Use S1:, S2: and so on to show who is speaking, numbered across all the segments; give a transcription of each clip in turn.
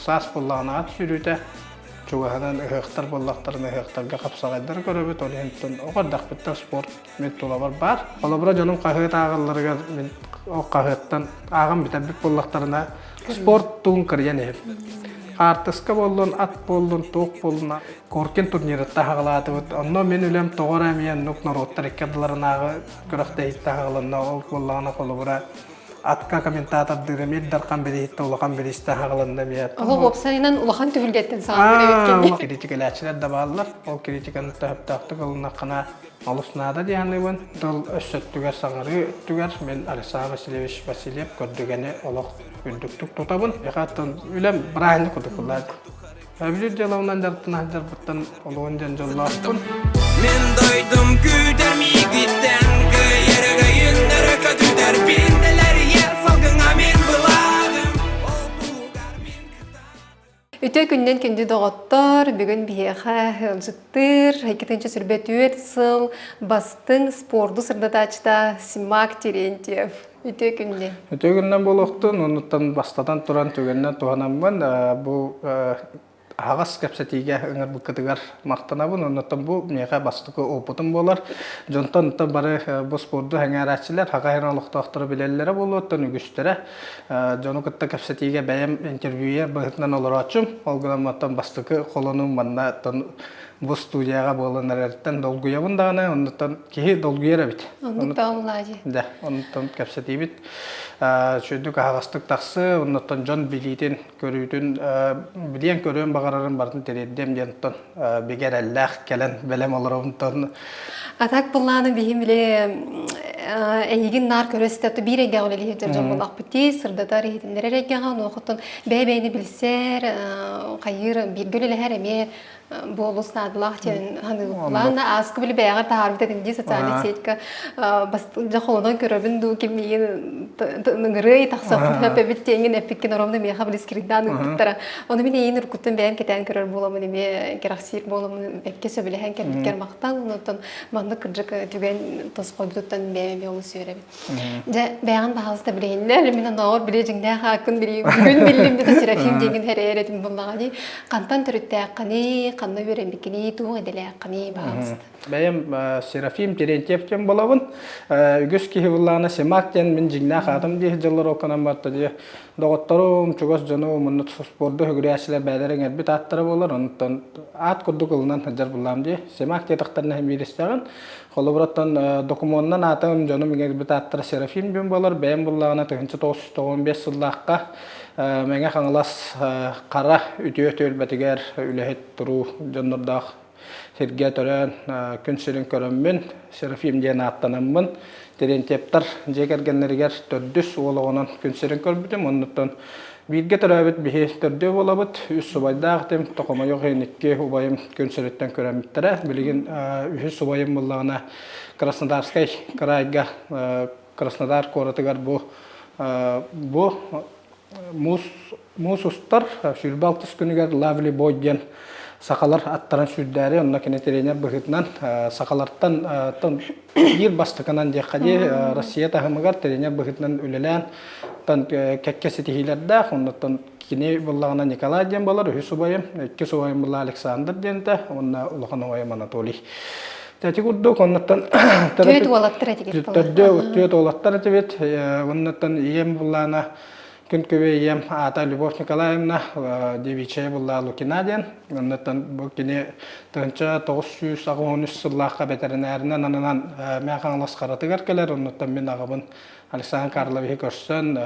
S1: Саас буоллаҕына ат сүүрүүтэ, чугаһынан ыһыахтар буоллахтарына ыһыахтарга хапсаҕайдары көрөбүт. Ол иһин оҕо эрдэхпиттэн спорт мин тулабар баар. Холобура дьонум хаһыат ааҕалларыгар мин ол хаһыаттан ааҕан бүтэрбит буоллахтарына спорт туун кырыйан иһэбин. Хаартыска буоллун, ат буоллун, туох буоллун Коркин турнирыттан аҕалаатыбыт. Онно мин үлэм тоҕо эрэ эмиэ оннук норуоттар икки ардыларынааҕы күрэхтэһииттэн аҕаланна. Ол буоллаҕына холобура атка комментатордыырым Ил Дархан бирииһиттэн улахан бириистэн аҕаланна эмиэ.
S2: Ол уопсайынан улахан түһүлгэттэн саҕаланар эбиккин.
S1: Критикэлээччилэр да бааллар. Ол критиканы төһөптөөхтүк ылыннаххына олус наада дии саныыбын. Тыл өссө өттүгэр саҥарыы өттүгэр мин Александр Васильевич Васильев көрдүгэни олох үрдүктүк тутабын. Миэхэ үлэм бырааһынньык курдук буолла. Сөбүлүүр дьыалабынан дьарыктана сылдьарбыттан олуһун диэн дьоллоохпун.
S3: Мин дойдум күүтэр миигиттэн кыайар өрөйүн өрө көтүтэр бинтэлэрийэр салгыҥа мин былааҕым ол туһугар мин
S2: Үтүө күннэн күндү доҕоттор, бүгүн биһиэхэ ыалдьыттыыр 224 сыл бастыҥ спорду сырдатааччыта Симак Терентьев. Үтүө күннэн.
S1: Үтүө күннэн буолуохтун, оннуттан бастатан туран түгэнинэн туһанаммын бу аһаҕас кэпсэтиигэ ыҥырбыккытыгар махтанабын. Оннуттан бу миэхэ бастакы опытым буолар. Дьонтон бары бу спорду сэҥээрээччилэр, Хаха сирин олохтоохторо билэллэрэ буолуоттан үгүстэрэ. Дьону кытта кэпсэтиигэ бэйэм интервьюер быһыытынан олорооччум. Ол гынан оттон бастакы холонуум манна бу студияҕа буолан эрэриттэн долгуйабын даҕаны, оннуттан киһи долгуйар эбит.
S2: Оннук да
S1: Да, онтон кэпсэтиибит үчүгэйдик аһаҕастык тахсы, оннуттан дьон билиитин, көрүүтүн, билиэн көрүөн баҕарарын барытын тириэрдиэм диэн оттон бигэ эрэллээх кэлэн бэлэм олоробун тон.
S2: А так былааны биһим биле эйигин наар көрө ситэ биир эйгэҕэ үлэлиир дьон буоллахпыт дии, сырдатар, иһитиннэрэр эйгэҕэ, онуохуттан бэйэ-бэйэни билсэр, хайыыр, бииргэ үлэлэһэр эмиэ бу олус наадалаах диэн саныыбын. Ааскы били бэйэҕэр таһаарбыт этим дии социальный сетька дьэ холонон көрөбүн дуу ким миигин ыҥырыай тахсаппын эппит диэҥин эппиккин оромно миэхэ били скриндаан ыыппыттара. Ону мин эйиин уруккуттан бэйэм кэтээн көрөр буоламмын эмиэ кэрэхсиир буоламмын бэккэ сөбүлэһэн кэлбиккэр махтал. Онтон маннык кырдьык түгэн тосхойбутуттан бэйэм эмиэ олус үөрэбин. Дьэ, бэйэҕин баһаалыста билиһиннэр, мин оннооҕор били дьиҥнээх ааккын били бүгүн биллим дии Серафим диэҥин хэрээр этим буллаҕа дии. Хантан төрүттээххиний, ханна үөрэммиккиний, туох идэлээххиний, баһаалыста.
S1: Бэйэм Серафим Терентьев диэн буолабын. Үгүс киһи буллаҕына Симак диэн мин дьиҥнээх аатым дии сылдьаллар ол гынан барта дии. Доҕотторум, чугас дьонум, онно спорду үгүрээччилэр бэйэлэрэ иҥэрбит ааттара буолар. Онтон аат курдук ылынан сылдьар буллаам дии. Симак диэтэхтэринэ биир истэҕин. Холобура, докумуонунан аатым дьонум иҥэрбит ааттара Серафим диэн буолар. Бэйэм буллаҕына 1995 сыллаахха Мэҥэ Хаҥалас Хара үтүө түөлбэтигэр үлэһит туруу дьоннордоох сиргэ төрөөн күн сирин көрөммүн, Серафим диэн ааттанаммын, Терентьевтар дьиэ кэргэннэригэр төрдүс уол оҕонон күн сирин көрбүтүм. Оннуттан бииргэ төрөөбүт биһи төрдүө буолабыт. Үс убайдаах этим, Токомойох иһин икки убайым күн сириттэн күрэммиттэрэ. Билигин үһүс убайым буоллаҕына Краснодарскай кыраайга Краснодар куоратыгар бу бу муус муус устар 26 күнүгэр Лавли Бой диэн сахалар аттарын сүүрдээри онно кини тренер быһыытынан сахалартан биир бастакынан диэххэ дии Россия таһымыгар тренер быһыытынан үлэлээн кэккэ ситиһиилэрдээх оннуттан кини буоллаҕына Николай диэн буолар үһүс убайым иккис убайым буолла Александр диэн этэ уонна улахан убайым Анатолий Ити курдук оннуттан
S2: Түөрт уолаттар этигит
S1: Төрдө түөрт уолаттар этибит. Оннуттан ийэм буллаана күн күбэй ийэм аата Любовь Николаевна девичья булла Лукина диэн. Оннуттан бу кини 1983 сыллаахха бэтэринээринэн ананан Мэҥэ Хаҥалас Харатыгар кэлэр. Оннуттан мин аҕабын Александр Карловиһы көрсөн,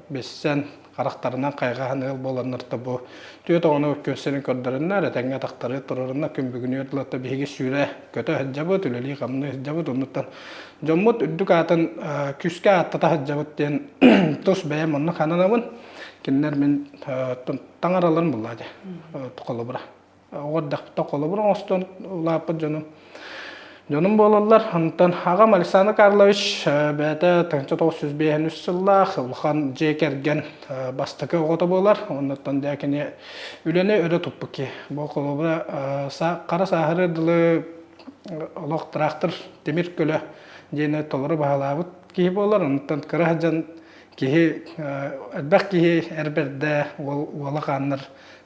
S1: билсэн харахтарынан хайҕаһан ыал буоланнар да бу түөрт оҕону күн сирин көрдөрөннөр, этэҥҥэ атахтары туруорунна күн бүгүнүгэр дылы биһиги сүүрэ көтө сылдьабыт, үлэлии-хамныы сылдьабыт, оннуттан дьоммут үрдүк аатын күүскэ ааттата сылдьабыт диэн тус бэйэм оннук сананабын. Кинилэр мин таҥараларым буллаа дии холобура. Оҕо эрдэхпиттэн холобур оҥостон улааппыт дьонум дьонум буолаллар. Онтон аҕам Александр Карлович бэйэтэ 1953 сыллаах улахан дьиэ кэргэн бастакы оҕото буолар. Оннуттан дьэ кини үлэни өрө туппут киһи. Бу холобура хара сааһырыар дылы олох трактор тимир көлө диэни толору баһылаабыт киһи буолар. Онтон кыра сылдьан. Киһи элбэх киһи эр бэрдэ уол уола хааннар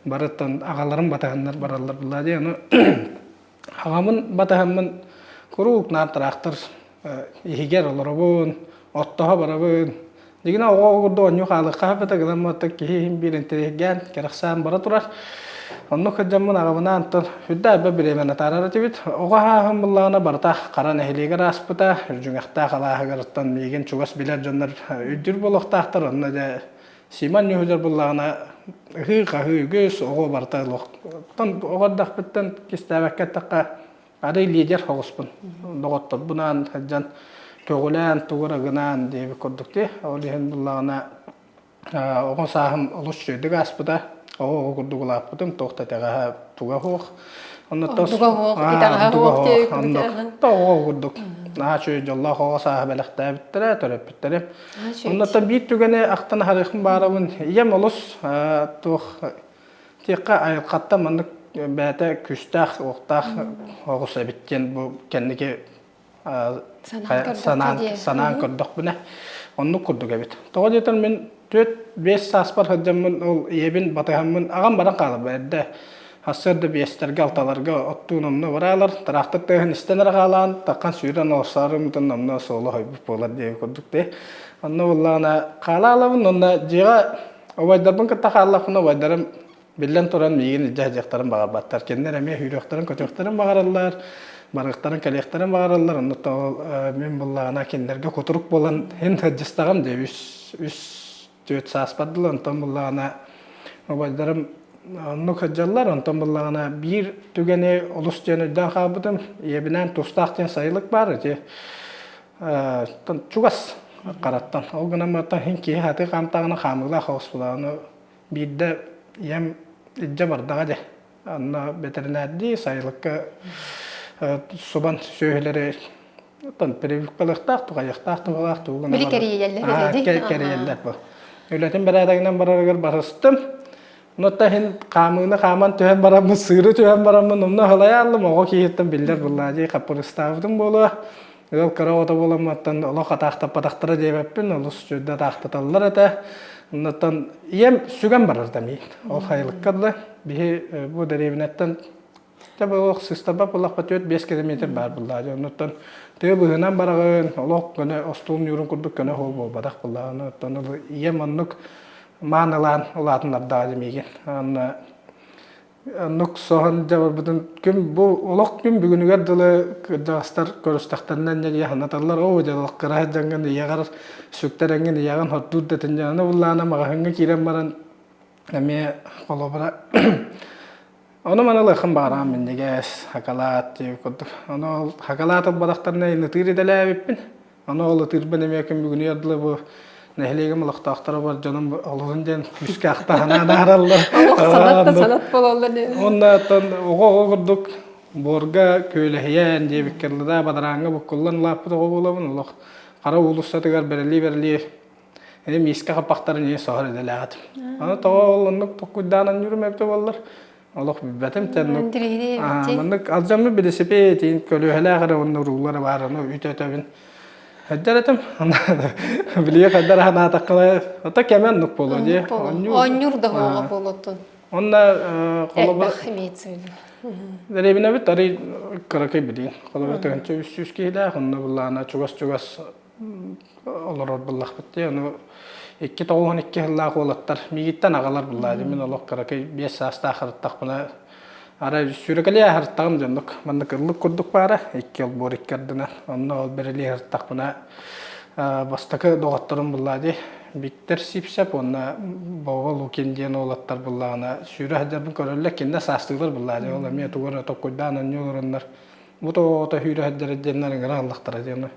S1: барыттан аҕаларын батыһаннар бараллар булла дии ону аҕамын батыһаммын куруук наар тыраахтар иһигэр олоробун оттоһо барабын дигинэ оҕо курдук оонньуу хаалыахха хаппыта гынан оттон киһи иһин биир интэриэһиргээн кэрэхсээн бара турар оннук сылдьаммын аҕабынаан оттон үрдэ элбэх бириэмэни атаарар этибит оҕо сааһым буллаҕына барыта хара нэһилиэгэр ааспыта Үрдьүҥэхтээх алааһыгар оттон миигин чугас билэр дьоннор өйдүүр буолуохтаахтар онно дьэ Симон Ньүһүлэр буллаҕына ыһыы-хаһыы үгүс оҕо барыта оттон оҕо эрдэхпиттэн кистээбэккэ эттэххэ арый лидер соҕуспун доҕотторбунаан сылдьан көҕүлээн тугу эрэ гынаан диэбит курдук дии ол иһин буллаҕына оҕо сааһым олус үчүгэйдик ааспыта оҕо оҕо курдук улааппытым туох да итэҕэһэ туга суох
S2: оннуттан туга суох итэҕэһэ суох
S1: диэбит оҕо курдук наһаа үчүгэй дьоллоох оҕо сааһы бэлэхтээбиттэрэ төрөппүттэрим оннуттан биир түгэни ахтан аһарыахпын баарабын ийэм олус туох Тиэххэ айылҕаттан маннык бэйэтэ күүстээх, уохтаах оҕус эбит диэн бу кэнники санаан санаан көрдөхпүнэ оннук курдук эбит. Тоҕо диэтэр мин 4-5 сааспар сылдьаммын ол ийэбин батыһаммын аҕам баран хаалар эрдэ сарсыарда биэстэргэ алталарга оттуун онно бараалар тыраахтар тыаһын истэн эрэ хаалаан таххан сүүрэн олорсооруммутун онно суола хойбут буолар диэбит курдук дии. Онно буоллаҕына хаалаалабын онно дьиэҕэ Убайдарбын кытта хааллахпына убайдарым биллэн туран миигин илдьэ сылдьыахтарын баҕарбаттар. Кинилэр эмиэ сүүрүөхтэрин-көтүөхтэрин баҕараллар, барыахтарын-кэлиэхтэрин баҕараллар. Онно ол мин буллаҕына кинилэргэ кутурук буолан иһин сылдьыстаҕым дии үс үс түөрт сааспар дылы. Онтон буллаҕына убайдарым оннук сылдьаллар. Онтон буллаҕына биир түгэни олус диэн өйдөөн хаалбытым. Ийэбинээн тустаах диэн сайылык баар ити чугас хараттан. Ол гынан баран иһин киһи хатыы хаамтаҕына хаамыылаах оҕус буолар. Биирдэ ийэм илдьэ бардаҕа дьэ. Онно бэтэринээрдии сайылыкка субан сүөһүлэри оттон прививкалыахтаах, туҕайыахтаах туһалаах тугу гына
S2: Били кэрийэллэр
S1: дии. Кэрийэллэр бу. Үлэтин бэрээдэгинэн барарыгар барыстым. Онно иһин хаамыыны хааман түһэн бараммын, сыыры түһэн бараммын, онно аһылайааллым, оҕо киһиттэн биллэр буллаа дии хаппырыстаабытым буолуо. Ыал кыра оҕото буоламмыттан олох атаахтаппатахтара диэбэппин, олус үчүгэйдик атаахтаталлар этэ. Оннуттан ийэм сүгэн барар да миин. Ол хайылыкка дылы биһи бу дэриэбинэттэн Дьэ бу олох сыстарбат буоллахпа 4-5 километр баар буоллаҕа дьэ оннуттан тыа быһыынан бараҕын олох көнө остуол ньуурун курдук көнө суол буолбатах буоллаҕа оннуттан ийэм оннук маанылаан улаатыннардаҕа дьэ миигин уонна оннук соһон дьэ барбытын күн бу олох күн бүгүнүгэр дылы кырдьаҕастар көрүстэхтэринэ инньэ дии санаталлар оо дьэ олох кыра сылдьаҥҥын ийэҕэр сүктэрэҥҥин ийэҕин хордуур да этин дьэ аны буллаҕына маҕаһыыҥҥа киирэн баран эмиэ холобура Ону маны ылыаххын баҕараҕын минньигэс, хакалаат диэбит курдук. Ону ол хакалаат ылбатахтарына ытыыр идэлээбиппин. Ону ол ытыырбын эмиэ күн бүгүнүгэр дылы бу нэһилиэгим олохтоохторо бар дьонум олуһун диэн күүскэ ахтаһанаан аараллар.
S2: Олох санат да санат буолаллар.
S1: Уонна оттон оҕо-оҕо курдук буорга күөлэһийэн диэбиккэ дылы да бадарааҥҥа буккуллан улааппыт оҕо буолабын. Олох хара уулуссатыгар бэрэлии-бэрэлии Эни миискэ хаппахтарын ийэ соһор идэлээх этим. Аны тоҕо ол оннук толкуйдаан анньыырым эбитэ буоллар, олох билбэтим. Тэннук маннык алдьаммыт билисипиэт иин көлүөһэлээх эрэ уонна уруулара баар ону үтө-өтөбүн хайдар этим. Билиэ хайдар анаатаххына ото кэмэ оннук буолуо дии.
S2: Оонньуур да буолуо буолуоттун.
S1: Онно холобур
S2: Элбэх имеется в виду.
S1: Дэриэбинэбит арый кыракый билиин. Холобур 1300 киһилээх, онно буллаана чугас-чугас олорор буллахпыт дии. Ону 2-92 сыллаах уолаттар миигиттэн аҕалар буллаа мин олох кыракый 5 саастаах ырыттахпына арай сүрэкэлии аһарыттаҕым дьоннук маннык ыллык курдук баара икки олбуор икки ардынан онно ол бэрэлии аһарыттахпына бастакы доҕотторум буллаа дии Виктор Сипсеп уонна Вова Лукин диэн уолаттар буллаҕына сүүрэ сылдьарбын көрөллөр кинилэр саастыылар буллаа дии ол эмиэ тугу эрэ толкуйдаан онньуу олороннор бу тоҕо сүүрэ сылдьар диэннэр ыҥыра ыллахтара диэн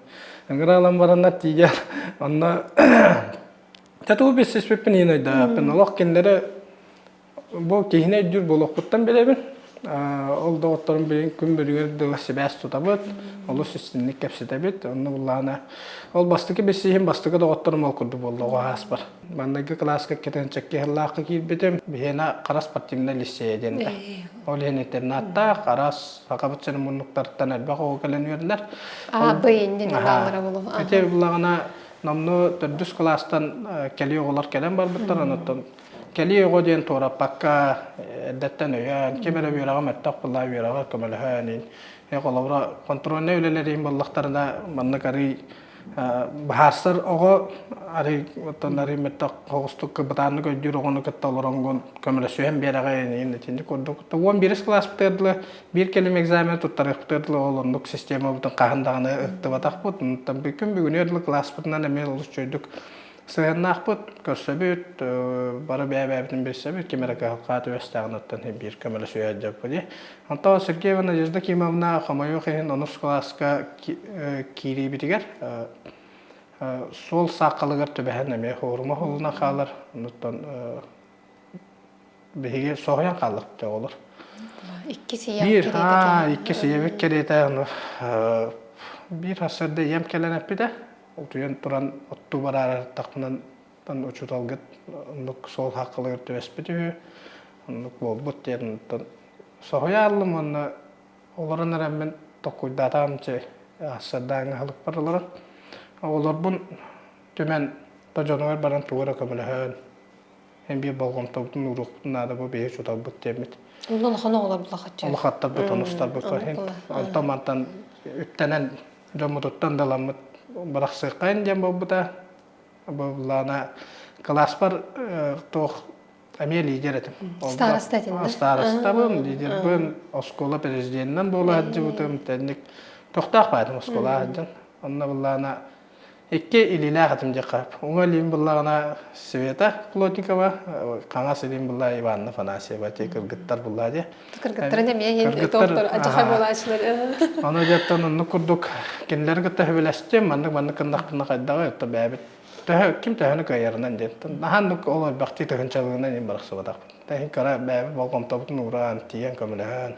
S1: ыҥыра ылан бараннар тиийэн онно татуу билсиспиппин иин өйдөөппүн олох кинилэри бу киһини өйдүүр буолуохпуттан билэбин ол доҕотторум билигин күн бүрүгэр дылы сибээс тутабыт олус истинник кэпсэтэбит онно буллаана ол бастакы билсиһим бастакы доҕотторум ол курдук буолла оҕо ааспар Маҥнайгы кылааска кэтэнчэкки сыллаахха киирбитим. Биһиэнэ хара спортивнай лицейэ диэн этэ. Ол иһин интернаттаах, араас сахабыт сирин муннуктарыттан элбэх оҕо кэлэн үөрэнэр.
S2: А, Б иннин ылаалара болу.
S1: Ити буллаҕына. Номнуо төрдүс кылаастан кэлии оҕолор кэлэн барбыттар, онуттан кэлии оҕо диэн туораппакка эрдэттэн өйөөн, ким эрэ үөрэҕэ мөлтөх буолла үөрэҕэр көмөлөһөн, холобура контрольнай үлэлэриин буоллахтарына маннык арый быһаарсар оҕо арый оттон арый мөлтөх соҕустук бытааннык өйдүүр оҕону кытта олоронгун көмөлөсүһэн биэрэҕин итинник курдук 11 кылааспытыгар дылы биир кэлим экзамен туттарыахпытыгар дылы ол оннук системабытын хаһан даҕаны ыһыктыбатахпыт онтон күн бүгүнүгэр дылы кылааспытынан эмиэ олус үчүгэйдик сыһыаннаахпыт көрсөбүт бары бэйэ-бэйэбитин билсэбит ким эрэ кыһалҕа түбэстэҕин оттон биир көмөлөсүһэ дьаппыт онтон Сергеева Надежда Кимовна хомойуох иһин онус кылааска киириибитигэр суол сааххалыгар түбэһэн эмиэ хуорума холуна хаалар онуттан биһиги соһуйан хааллахпыт оҕолор.
S2: Иккис ийэм
S1: Биир,
S2: кэриэтэ
S1: аа,
S2: кэлэн.
S1: иккис ийэбит кэриэтэ ону биир сарсыарда ийэм кэлэн эппитэ. Утуйан туран оттуу бараарартахпынан учууталгыт оннук суол хааккалыгар түбэспит үһү. Оннук буолбут диэн онтон соһуйа ааллым уонна олорон эрэммин толкуйдаатаҕым чэ сарсыардааҥҥы аһылыкпар олорон оҕолорбун түмэн то дьонугар баран тугу эрэ көмөлөһөн Эн биир болҕомтобутун ууруохпутун наада бу биһи учууталбыт диэммит.
S2: Онно улахан оҕолор булахаччы.
S1: Улахаттарбыт, онустарбыт онтон мантан үптэнэн дьоммутуттан даламмыт бырахсыаххайын диэн буолбута. Бу кылааспар туох эмиэ лидер этим.
S2: Староста этин да?
S1: Старостабын, лидербын, оскуола президенинэн буола сылдьыбытым, тэнник тохтоох баайдым оскуола сылдьан. Онно буллаана Икки илиилээх этим диэххэ. Уҥа илиим буллаҕына Света Плотникова, хаҥас илиим булла Иванна Афанасьева ти кыргыттар булла дии.
S2: Кыргыттарын эмиэ иһин доктор адьаха буолааччылар.
S1: Ону дьэттэн оннук курдук кинилэри кытта сөбүлэстим, маннык-маннык гыннахпына хайдаҕый, отто бэйэбит төһө ким төһөнү кыайарынан диэн. Наһааннык ол элбэхтии тыһынчалыынан иһин барахсыбатахпын. Тэһин кыра бэйэбит болҕомтобутун ууран, тиийэн көмөлөһөн,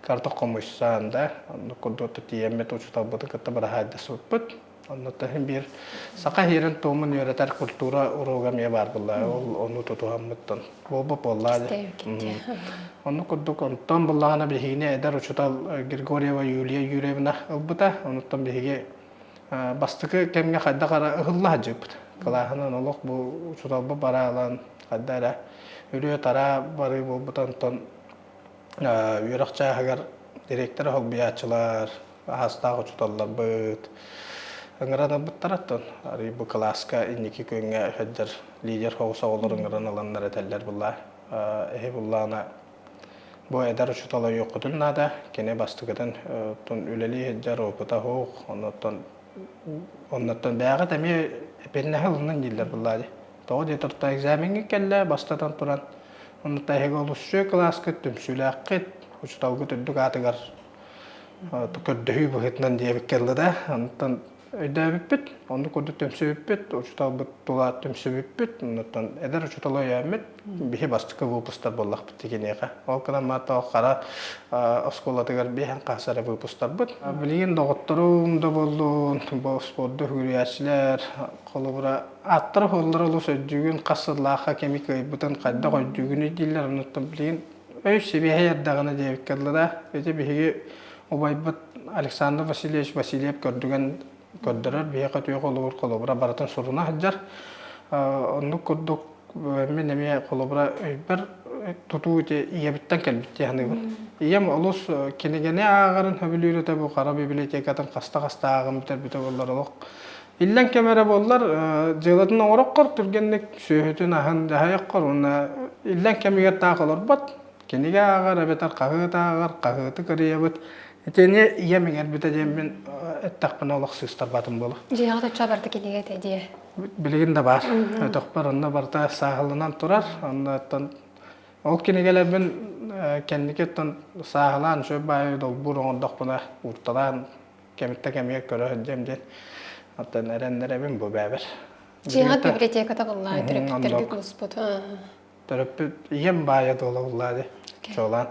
S1: карта хомуйсан да, оннук курдук тиийэммит учууталбытын кытта быраһаайдасыбыппыт. Оннуттан иһин биир саха иһирин туомун үөрэтэр культура уруога эмиэ баар буолла. Ол ону тутуһаммыттан буолбут буоллаа дии. Оннук курдук онтон буллаҕына биһигини эдэр учуутал Григорьева Юлия Юрьевна ылбыта. Онуттан биһиги бастакы кэмҥэ хайдах эрэ ыһылла сылдьыбыт. Кылааһынан олох бу учууталбыт бараалан хайда эрэ үрүө-тараа барыы буолбута. Онтон үөрэх чааһыгар директор холбуйааччылар, аһастаах учууталларбыт ыҥыран ылбыттар оттон арый бу кылааска инники күөҥҥэ сылдьар лидер соҕус оҕолор ыҥыран ыланнар этэллэр буллаа эһи буллаана бу эдэр учуутал ойуоххутун наада кини бастакытын үлэлии сылдьар опыта суох оннуттан оннуттан бэйэҕит эмиэ эппиэтинэһи ылынан дииллэр буллаа дии тоҕо диэтэр экзамеҥҥа кэллэ бастатан туран оннуттан эһиги олус үчүгэй кылааскыт түмсүүлээххит учууталгыт үрдүк аатыгар көрдөһүү быһыытынан диэбиккэ дылы да онтон өйдөөбүппүт оннук курдук түмсүбүппүт учууталбыт тула түмсүбүппүт оннуттан эдэр учууталы өйөөммүт биһи бастакы выпустар буоллахпыт киниэхэ ол гынан маата хара оскуолатыгар биэһэн хас эрэ выпустарбыт билигин доҕотторум да буоллун бу спорду үгүрүйээччилэр холобура ааттара суоллара олус өйдүүгүн хас сыллаахха кими кыайбытын хайдах өйдүүгүнүй дииллэр оннуттан билигин Өй сибиэһэй эрдэҕинэ диэбиккэ дылы да, ити биһиги убайбыт Александр Васильевич Васильев көрдүгэн көрдөрөр, биһиэхэ үтүө холобур холобура барытын суруна сылдьар. Оннук курдук мин эмиэ холобура өйбөр тутуу ити ийэбиттэн кэлбит дии саныыбын. Ийэм олус кинигэни ааҕарын сөбүлүүр этэ бу хара библиотекатын хаста-хаста ааҕан бүтэрбитэ буоллар олох иллэҥ кэм эрэ буоллар дьыалатын оҥороххор түргэнник сүөһүтүн аһын дьаһайаххор уонна иллэҥ кэмигэр таах олорбот кинигэ ааҕар эбэтэр хаһыат ааҕар хаһыаты кырыйабыт итини ийэм иҥэрбитэ диэммин эттэхпинэ олох сыыстарбатым буолуо
S2: Дьиэҕэ оччо барыта кинигэ этэ дьиэ.
S1: Билигин да баар. Өтөхпөр онно барыта сааһыланан турар. Онно ол кинигэлэрбин кэнники оттон сааһылаан үчүгэй баайы долбуур оҥордохпуна уурталаан кэмиттэн кэмигэр көрө сылдьыам диэн оттон эрэннэрэбин бу бээбэр.
S2: Дьиэҕит библиотеката буллаа төрөппүттэргэ кууспут.
S1: Төрөппүт ийэм баайа дуола буллаа дии чуолаан.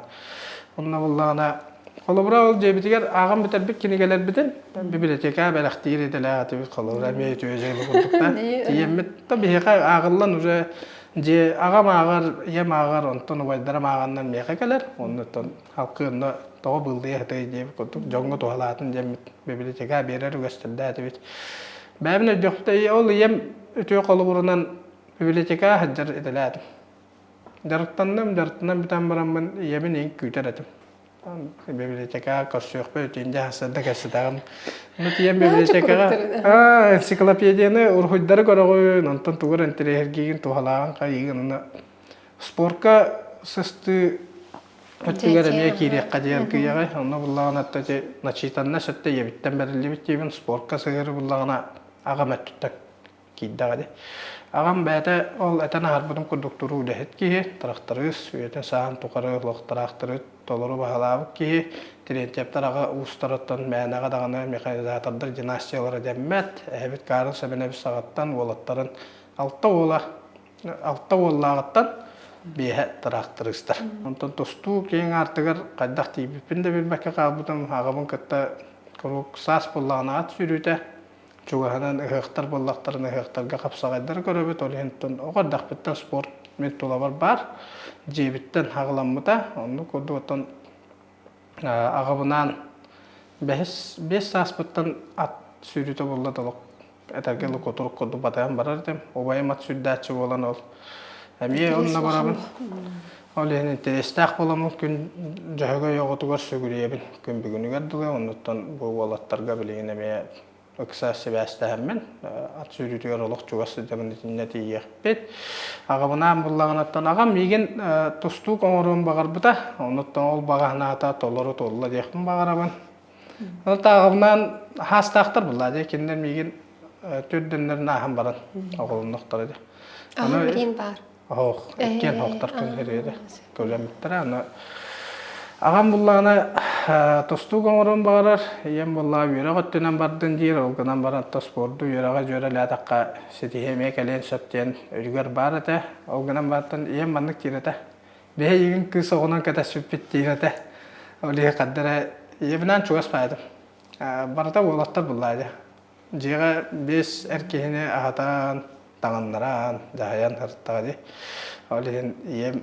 S1: Онно буллаҕына холобура ол дьиэбитигэр ааҕан бүтэрбит кинигэлэрбитин библиотека бэлэхтиир идэлээх этибит холобура эмиэ үтүө дьыала курдук да тиийэммит да биһиэхэ ааҕыллан уже дьиэ аҕам ааҕар ийэм ааҕар онтон убайдарым ааҕаннар миэхэ кэлэр оннуттан халкы онно тоҕо быыллыйа сытый диэбит курдук дьоҥҥо туһалаатын диэммит библиотека биэрэр үгэстэрдээх этибит. Бэйэбин өйдүөхпүтэ ол ийэм үтүө холобурунан библиотекаҕа сылдьар идэлээтим. Дьарыктанным, дьарыктанан бүтэн бараммын ийэбин иҥ күүтэр этим. Библиотекаҕа көрсүөхпүт, итиннэ сарсыарда кэпсэтэҕим. Ону тиийэн библиотекаҕа энциклопедияны уруһуйдары көрөҕүн, онтон тугу эрэ интэриэһиргиигин, туһалааҕын хайыыгын. Онно спорка сыстыы өттүгэр эмиэ киириэххэ диэн кыйаҕай. Онно буллаҕына ити начитанна сөттө ийэбиттэн бэриллибит диибин, спорка сыһыары буллаҕына аҕам өттүттэн киирдэҕэ дии. Аҕам бэйэтэ ол этэн аһарбытым курдук туруу үлэһит киһи, тырахтарыыс, үйэтин сааһын тухары олох тыраахтары толору баһылаабыт киһи, Терентьевтэр аҕа уустарыттан мээнэҕэ даҕаны механизатордар династиялара дэммэт, эһэбит Карл Сэмэнэбис саҕаттан уолаттарын алта уола алта уоллааҕыттан биэһэ тыраахтарыыстар. Онтон тустуу киэҥ аартыгар хайдах тиийбиппин да билбэккэ хаалбытым, аҕабын кытта куруук саас буоллаҕына ат сүүрүүтэ, чугаһынан ыһыахтар буоллахтарына ыһыахтарга хапсаҕайдары көрөбүт. Ол иһин оҕо эрдэхпиттэн спорт мин тулабар баар. Дьиэбиттэн аҕыламмыта. Оннук курдук оттон аҕабынаан бэһис биэс сааспыттан ат сүүрүүтэ буолла да олох этэргэ дылы кутурук курдук батыһан барар этим. Убайым ат сүүрдээччи буолан ол эмиэ онно барабын. Ол иһин интэриэстээх буоламмын күн Дьөһөгөй оҕотугар сүгүрүйэбин күн бүгүнүгэр дылы. Оннуттан бу уолаттарга билигин эмиэ ыкса сибээстэһэммин ат сүүрүүтүгэр олох чугас сылдьабын итиннэ тиийиэхпит. Аҕабынаан буллаҕынаттан аҕам миигин тустуук оҥоруон баҕарбыта. Онуттан ол баҕа санаата толору туолла диэхпин баҕарабын. Онон аҕабынаан хаастаахтар буллаа дии. Кинилэр миигин түрдэннэрин ааһан баран оҕолоннохторо дии.
S2: Аҕам билигин баар.
S1: Оһох, иккиэн оһохтор күн көлөммүттэрэ. Аны аҕам буллаҕына тустуук оҥоруон баҕарар, ийэм буллаҕа үөрэх өттүнэн бардын диир, ол гынан баран спорду үөрэҕэ дьүөрэлээтэххэ ситиһиэ эмиэ кэлиэн сөп диэн өйүгэр баар этэ. Ол гынан баран ийэм маннык диир этэ. Биһи эйигин кыыс оҕонон кэтэспиппит диир этэ. Ол иһин ханна эрэ ийэбинээн чугас баайдым. Барыта уолаттар буллаа дии. Дьиэҕэ биэс эр киһини аһатан, таҥыннаран, дьаһайан сырыттаҕа дии. Ол иһин ийэм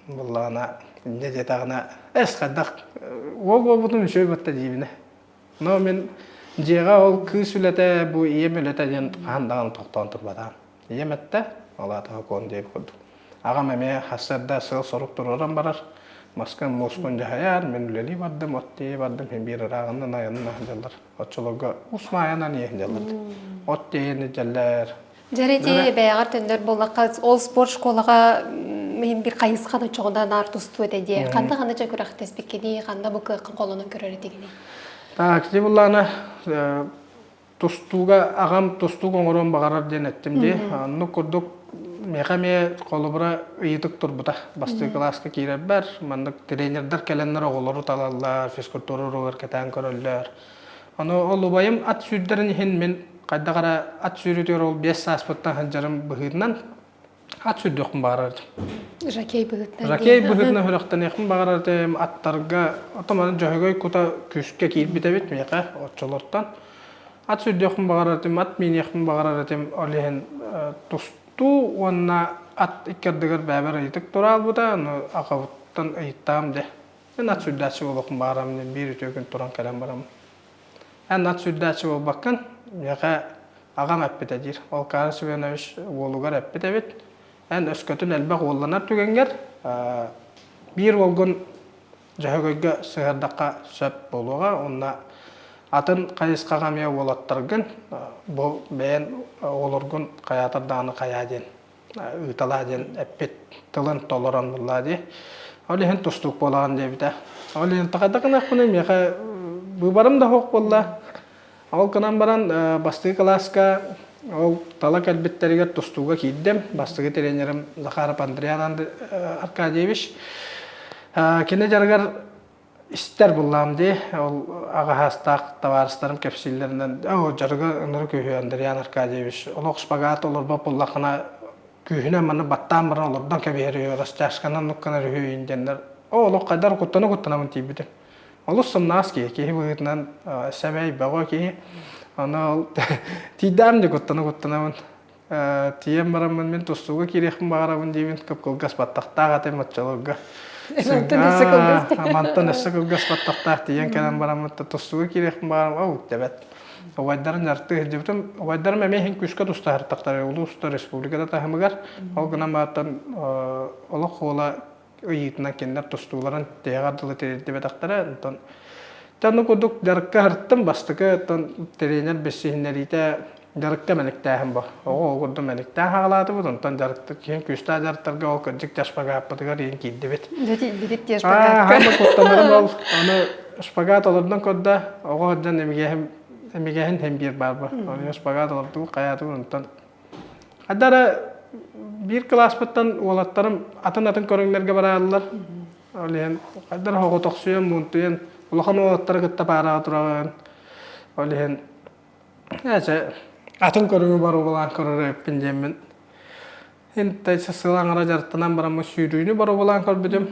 S1: буллаҕына, инньэ диэтэҕинэ, эс хайдах уол буолбутун үчүгэй батта диибинэ. Но мин дьиэҕэ ол кыыс үлэтэ, бу ийэм үлэтэ диэн хаһан даҕаны тохтоон турбатаҕым. Ийэм эттэ, ол аата сокуон диэбит курдук. Аҕам эмиэ сарсыарда сыал-сорук туруоран барар, маскын, муускун дьаһайар, мин үлэлии бардым, от тиэйэ бардым, син биир ырааҕынан айанынан сылдьаллар. Оччолорго ус маайанан иһэ сылдьаллар. От тиэйэн илдьэллэр.
S2: Дьэ ити бэйэҕэр төннөр буоллахха, ол спорт школаҕа иһин бир хайысхан оччоҕуна наар тустуу этэ диэ. Ханна ханна дьэ күрэхтэспиккиний, ханна бу кыаххын холонон көрөр этигиний?
S1: Так, ити буллаана тустууга аҕам тустуук оҥоруон баҕарар диэн эттим дии. Оннук курдук миэхэ эмиэ холобура ыйытык турбута. Бастакы кылааска киирэрбэр маннык тренердэр кэлэннэр оҕолору талаллар, физкультура уруогар кэтээн көрөллөр. Ону ол убайым ат сүүрдэрин иһин мин хайдах эрэ ат сүүрүүтүгэр ол 5 сааспыттан сылдьарым быһыытынан ат сүүрдүөхпүн баҕарар этим.
S2: Жокей быһыытынан.
S1: Жокей быһыытынан сүрэхтэниэхпин баҕарар этим. Аттарга, оттон маны Дьөһөгөй кута күүскэ киирбит эбит миэхэ оччолортон. Ат сүүрдүөхпүн баҕарар этим, ат мииниэхпин баҕарар этим. Ол иһин тустуу уонна ат икки ардыгар бэйэбэр ыйытык тураалбыта, ону аҕабыттан ыйыттаам дьэ. Мин ат сүүрдээччи буолуохпун баҕарам диэн биир үтүө күн туран кэлэн бараммын. Эн ат сүүрдээччи буолбаккын, миэхэ аҕам эппитэ диир. Ол Карл Семенович уолугар эппит эбит. Эн өскөтүн элбэх уолланар түгэҥҥэр биир уолгун Дьөһөгөйгө сыһыардахха сөп буолуоҕа уонна атын хайысхаҕа эмиэ уолаттаргын бу бэйэн оҕолоргун хайаатар даҕаны хайаа диэн ыыталаа диэн эппит тылын толорон буллаа дии. Ол иһин тустуук буолаҕын диэбитэ. Ол иһин хайдах гыныахпыный миэхэ быыбарым да суох буолла. Ол гынан баран бастакы кылааска ол тала кэлбиттэригэр тустууга киирдим. Бастакы тренерим Захаров Андриан Аркадьевич. Кини дьарыгар истэр буллаам дии. Ол аҕаһаастаах табаарыстарым кэпсииллэринэн оо дьарыга ынырык үһү Андриан Аркадьевич. Олох шпагат олорбот буоллаххына күүһүнэн манна баттаан баран олордон кэбиһэр үһү, растяжканан нукканар үһү диэннэр. Оо олох хайдар куттана-куттанабын тиийбитим. Олус сымнаҕас киһи, киһи быһыытынан сэмэй, бөҕө киһи. Аны ол тиийдэҕим дии куттана-куттанабын. Тиийэн бараммын мин тустууга киириэхпин баҕарабын диибин кып-кылгас баттахтаах этим оччолорго.
S2: Мантан өссө кылгас.
S1: Мантан өссө кылгас баттахтаах тиийэн кэлэн бараммын тустууга киириэхпин баҕарабын, ол дэбэт. Убайдарын дьарыктыы сылдьыбытым. Убайдарым эмиэ иһин күүскэ тустаһартахтара улуус да республика да таһымыгар. Ол гынан баран олох уола ыйыытынан кинилэр тустууларын тиһэҕэр дылы тириэрдибэтэхтэрэ. Онтон дьэ курдук дьарыкка сырыттым. Бастакы оттон тренер билсиһиннэриитэ дьарыкка мэниктээһин бу. Оҕо ол курдук мэниктээн хаалаатыбыт. Онтон дьарыктык киһин күүстээх дьарыктарга ол кырдьык дьэ шпагаппытыгар иин киирдибит.
S2: Дьэ тиэ шпагатка.
S1: Хаама куттанарым ол. Аны шпагат олордон көрдө. Оҕо сылдьан эмигэһим эмигэһин һин биир баар бу. Оны шпагат олордубут хайаатыбыт онтон Хадара биир кылааспыттан уолаттарым атын-атын көрүҥнэргэ барааллар. Ол иһин хайдах оҕотохсуйан, муунтуйан улахан уолаттары кытта паараҕа тураҕын. Ол иһин эчэ атын көрүҥү боруобалаан көрөр эбиппин диэммин Интайса сыл аҥара дьарыктанан бараммын сүүрүүнү боруобалаан көрбүтүм.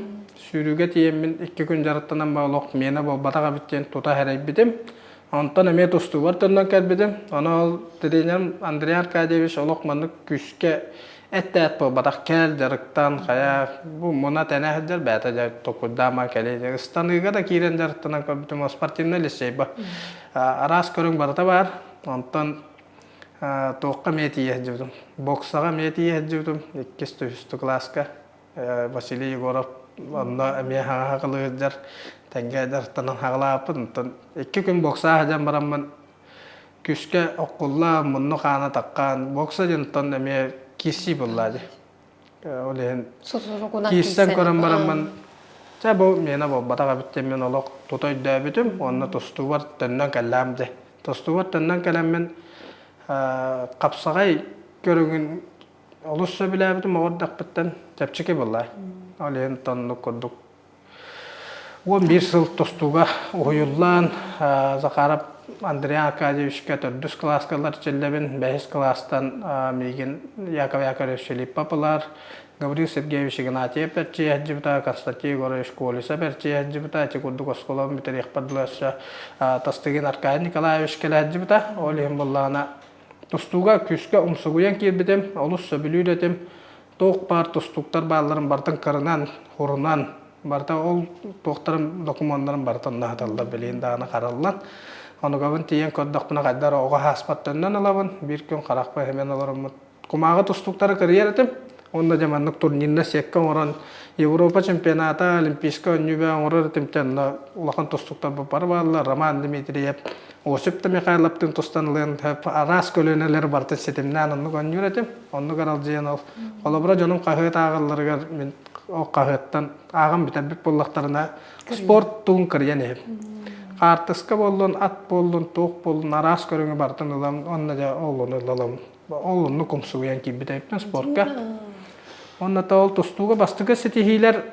S1: Сүүрүүгэ тиийэммин икки күн дьарыктанан ба олох миэнэ буолбатах эбит диэн тута сэрэйбитим. Онтон эмиэ тустуубар төннөн кэлбитим. Ону ол тренерим Андрей Аркадьевич олох маннык күүскэ эт-тээт буолбатах кэл, дьарыктан, хайа, бу муна-тэнэ сылдьар бэйэтэ дьэ толкуйдаама кэлиэ. Ыстаныыга да киирэн дьарыктанан көрбүтүм. Спортивнай лицей ба. Араас көрүҥ барыта баар. Онтон туохха эмиэ тиийэ сылдьыбытым. Боксаҕа эмиэ тиийэ сылдьыбытым. Иккис, үһүс кылааска Василий Егоров онно эмиэ хаҥа хаҕылыы сылдьар тэҥҥэ дьарыктанан хаҕылаабыппыт. Онтон икки күн боксаҕа сылдьан бараммын күүскэ оккулла, мунну хаана таххан, бокса диэн оттон эмиэ киирсии буолла дии. Ол иһин киирсэн көрөн бараммын чэ бу миэнэ буолбатах эбит диэн мин олох тута өйдөөбүтүм уонна тустуубар төннөн кэллэм дии. Тустуубар төннөн кэлэммин хапсаҕай көрүҥүн олус сөбүлээбитим оҕо эрдэхпиттэн чэпчэки буолла. Ол иһин оннук курдук 11 сыл тустууга уһуйуллан Захаров Андрей Аркадьевичка төрдүс кылааска ылар бэһис кылаастан миигин Яков Яковлевич Филиппов ылар, Гаврил Сергеевич Игнатьев эрчийэ сылдьыбыта, Константин Егорович Колесов эрчийэ сылдьыбыта, ити курдук оскуолабын бүтэриэхпэр дылы өссө Тастыгин Аркадий Николаевич кэлэ сылдьыбыта. Ол иһин буоллаҕына тустууга күүскэ умсугуйан киирбитим, олус сөбүлүүр этим. Туох баар тустууктар баалларын барытын кырынан, хурунан, барыта ол туохтарын докумуоннарын барытын наһаталлар билигин даҕаны хараллан. Онугабын тиийэн көрдөхпүнэ хайдах эрэ оҕо ааспат төннөн ылабын. Биир күн харахпар иһимэн олороммут кумааҕы тустууктары кырыйар этим. Уонна дьэ маннык турнирна сетка оҥорон Европа чемпионата, Олимпийскай оонньууга оҥорор этим. Онно улахан тустууктар бары бааллар. Роман Дмитриев, Осип да Михайловтыын тустан ылыан араас көлүөнэлэри барытын ситимнээн оннук оонньуур этим. Оннук аралдьыйан ол холобура дьонум хаһыат ааҕалларыгар мин ол хаһыаттан ааҕан бүтэрбит буоллахтарына спорт туун кырыйан иһим. Хаартыска буоллун, ат буоллун, туох буоллун араас көрүҥү барытын ылан онно дьэ ол ону ылалым. Ол оннук умсугуйан киирбит эбиппин спортка. Онно та ол тустууга бастакы ситиһиилэр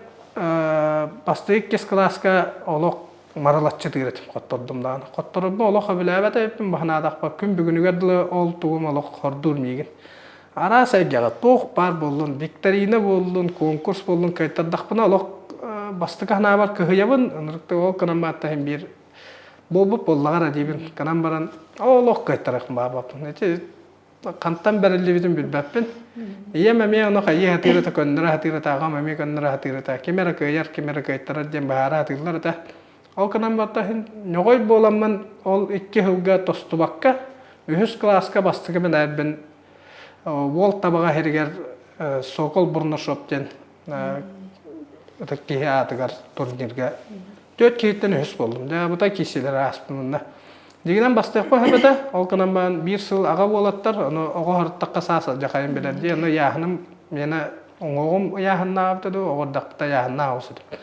S1: бастакы иккис кылааска олох марылаччы тыыр этим хоттордум даҕаны. Хотторорбун олох сөбүлээбэт эбиппин баһанаатахпа күн бүгүнүгэр дылы ол тугум олох хордуур миигин. Араас эйгэҕэ туох баар буоллун, викторина буоллун, конкурс буоллун кыайтардахпына олох бастакы санаабар кыһыйабын, ынырыктык ол гынан бааттаһын биир буолбут буоллаҕа эрэ диибин. Гынан баран олох кыайтарыахпын баҕарбаппын. Ити хантан бэриллибитин билбэппин. Ийэм эмиэ ону хайыы сатыыр этэ, көннөрө сатыыр этэ, аҕам эмиэ көннөрө сатыыр этэ. Ким эрэ кыайар, ким эрэ кыайтарар диэн быһаара сатыыллар этэ. Ол гынан барда ньоҕой буоламмын ол икки сылга тостубакка, үһүс кылааска бастакы мэлээрбин уол табаҕа иһэригэр Сокол Бурнашов диэн ытык киһи аатыгар турнирга түөрт киһиттэн үһүс буоллум. Дьэ, бута киирсилэр ааспын онно. Дьигинэн бастыахпа сөп этэ. Ол гынан баран биир сыл аҕа уолаттар, ону оҕо һырыттахха саас дьахайын билэр дии. Ону ыйааһыным миэнэ уҥуоҕум ыйааһыннаабыта дуу, оҕордахпыта ыйааһыннаах оҕус этим.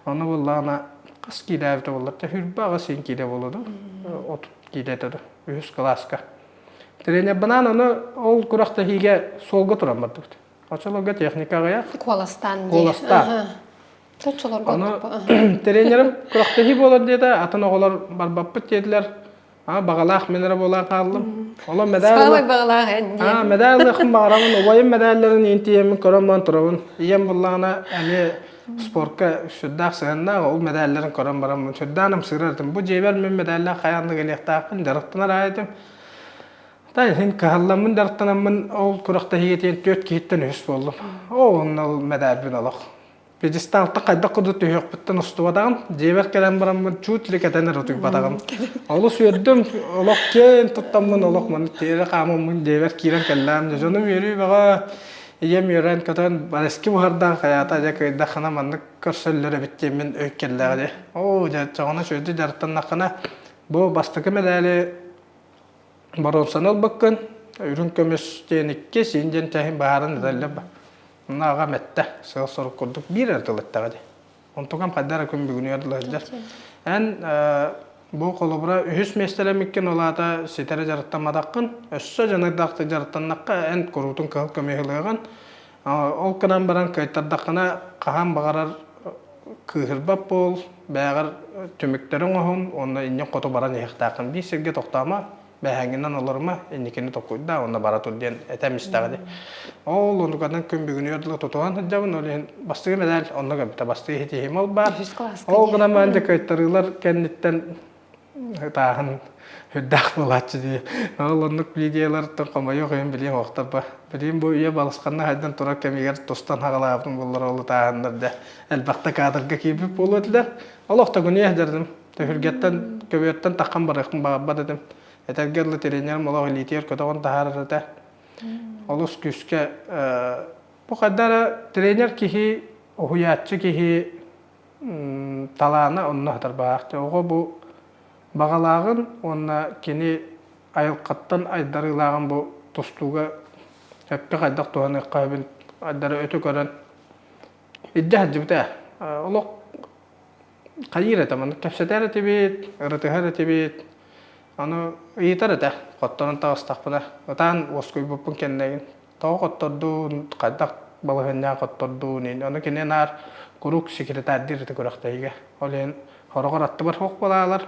S1: Ону буоллаҕына хас киилээбитэ буоллар, хүрбэ аҕыс син киилэ буолуо дуу, 30 киилэ этэ дуу, үһүс кылааска. Тренербынаан ону ол күрэхтэһиигэ суолга туран бардыбыт. Оччолорго техника аҕыйах.
S2: Куоластаан дии.
S1: Куоластаан.
S2: Оччолорго
S1: Ону тренерим күрэхтэһии буолар диэтэ, атын оҕолор барбаппыт диэтилэр. А баҕалаах мин эрэ буолан хааллым. Олом медаль
S2: Саамай баҕалаах эн
S1: А медаль ылыахпын баҕарабын, убайым медалларын иин тиийэммин көрөн баран турабын. Ийэм буллаҕына эмиэ спортка сүрдээх сыһыаннаах, ол медалларын көрөн бараммын сүрдээх ымсыырар этим. Бу дьиэбэр мин медаллаах хайаан да кэлиэхтээхпин, дьарыктанар аайы этим. Та иһин кыһалламмын дьарыктанаммын ол күрэхтэһиигэ тиийэн түөрт киһиттэн үһүс буоллум. Оо, онно ол медальбин олох. Пьедесталтан хайдах курдук түһүөхпүттэн устубатаҕым, дьиэбэр кэлэн бараммын чуть ли кэтэн эрэ утуйбатаҕым. Олус үөрдүм, олох киэн туттаммын, олох маннык тиэрэ хаамаммын дьиэбэр киирэн кэллэм. Дьонум үөрүү бөҕө, ийэм үөрэн-көтөн, эски буһардаах хайаата дьэ кыайдаххына маннык көрсөллөр эбит диэммин өй кэллэҕэ дии. Оо, дьэ, чоҕуна үчүгэйдик дьарыктаннаххына, бу бастакы мэдээли боруонсаны ылбыккын, үрүҥ көмүс диэн икки, сиин диэн чэһин баһаарын этэллэр Онно аҕам эттэ, сыал-сорук курдук биир эрэ тыл эттэҕэ дии. Онтукам хайдах эрэ күн бүгүнүгэр дылы сылдьар. Эн бу холобура үһүс миэстэлэммиккин ол аата ситэри дьарыктамматаххын, өссө дьаныардаахтык дьарыктаннахха эн куруутун кыһыл көмүс ылыаҕын. Ол гынан баран кыайтардаххына хаһан баҕарар кыыһырбат буол, бээҕэр түмүктэри оҥоһун уонна иннин хоту баран иһиэхтээххин. Биир сиргэ тохтоомо, бэһээҥҥинэн олорума, инникини толкуйдаа уонна бара тур диэн этэм истэҕэ дии. Ол онуганан күн бүгүнүгэр дылы тутуһан сылдьабын, ол иһин бастыгы медаль онно кэлбитэ, бастыгы ситиһиим ол баар. Ол гынан баран дьэ кыайтарыылар кэнниттэн ытааһын үрдээх буолааччы дии. Ол оннук видеолартан хомойуох иһин билиэм охторбо. Билиим бу үйэ балысханна хайдан турар кэмигэр тустан хаҕалаабытым буллар ол ытааһыннар да элбэхтэ кадрга киирбит буолуо этилэр. Олох да күнү дьардым. Түһүлгэттэн, көбүөртэн таххан барыахпын баҕарбат этим. Этэргэ дылы тренерим олох илиитигэр көтөҕөн таһаарар этэ. Олус күүскэ бу хайда эрэ тренер киһи, уһуйааччы киһи талаана онно сытар баҕаах. Оҕо бу баҕалааҕын уонна кини айылҕаттан айдарыылааҕын бу тустууга сөпкө хайдах туһаныахха сөбүн айдары өтө көрөн илдьэ сылдьыбыта. Олох хайыыр этэ маннык кэпсэтэр этибит, ырытыһар этибит. Аны ыйытар этэ, хотторон таҕыстахпына. Ытаан уоскуйбуппун кэннигин. Тоҕо хоттордуун, хайдах балаһыанньаҕа хоттордуун иин. Ону кини наар куруук секретарьдыыр этэ күрэхтэһиигэ. Ол иһин хороҕор аттыбар суох буолаалар.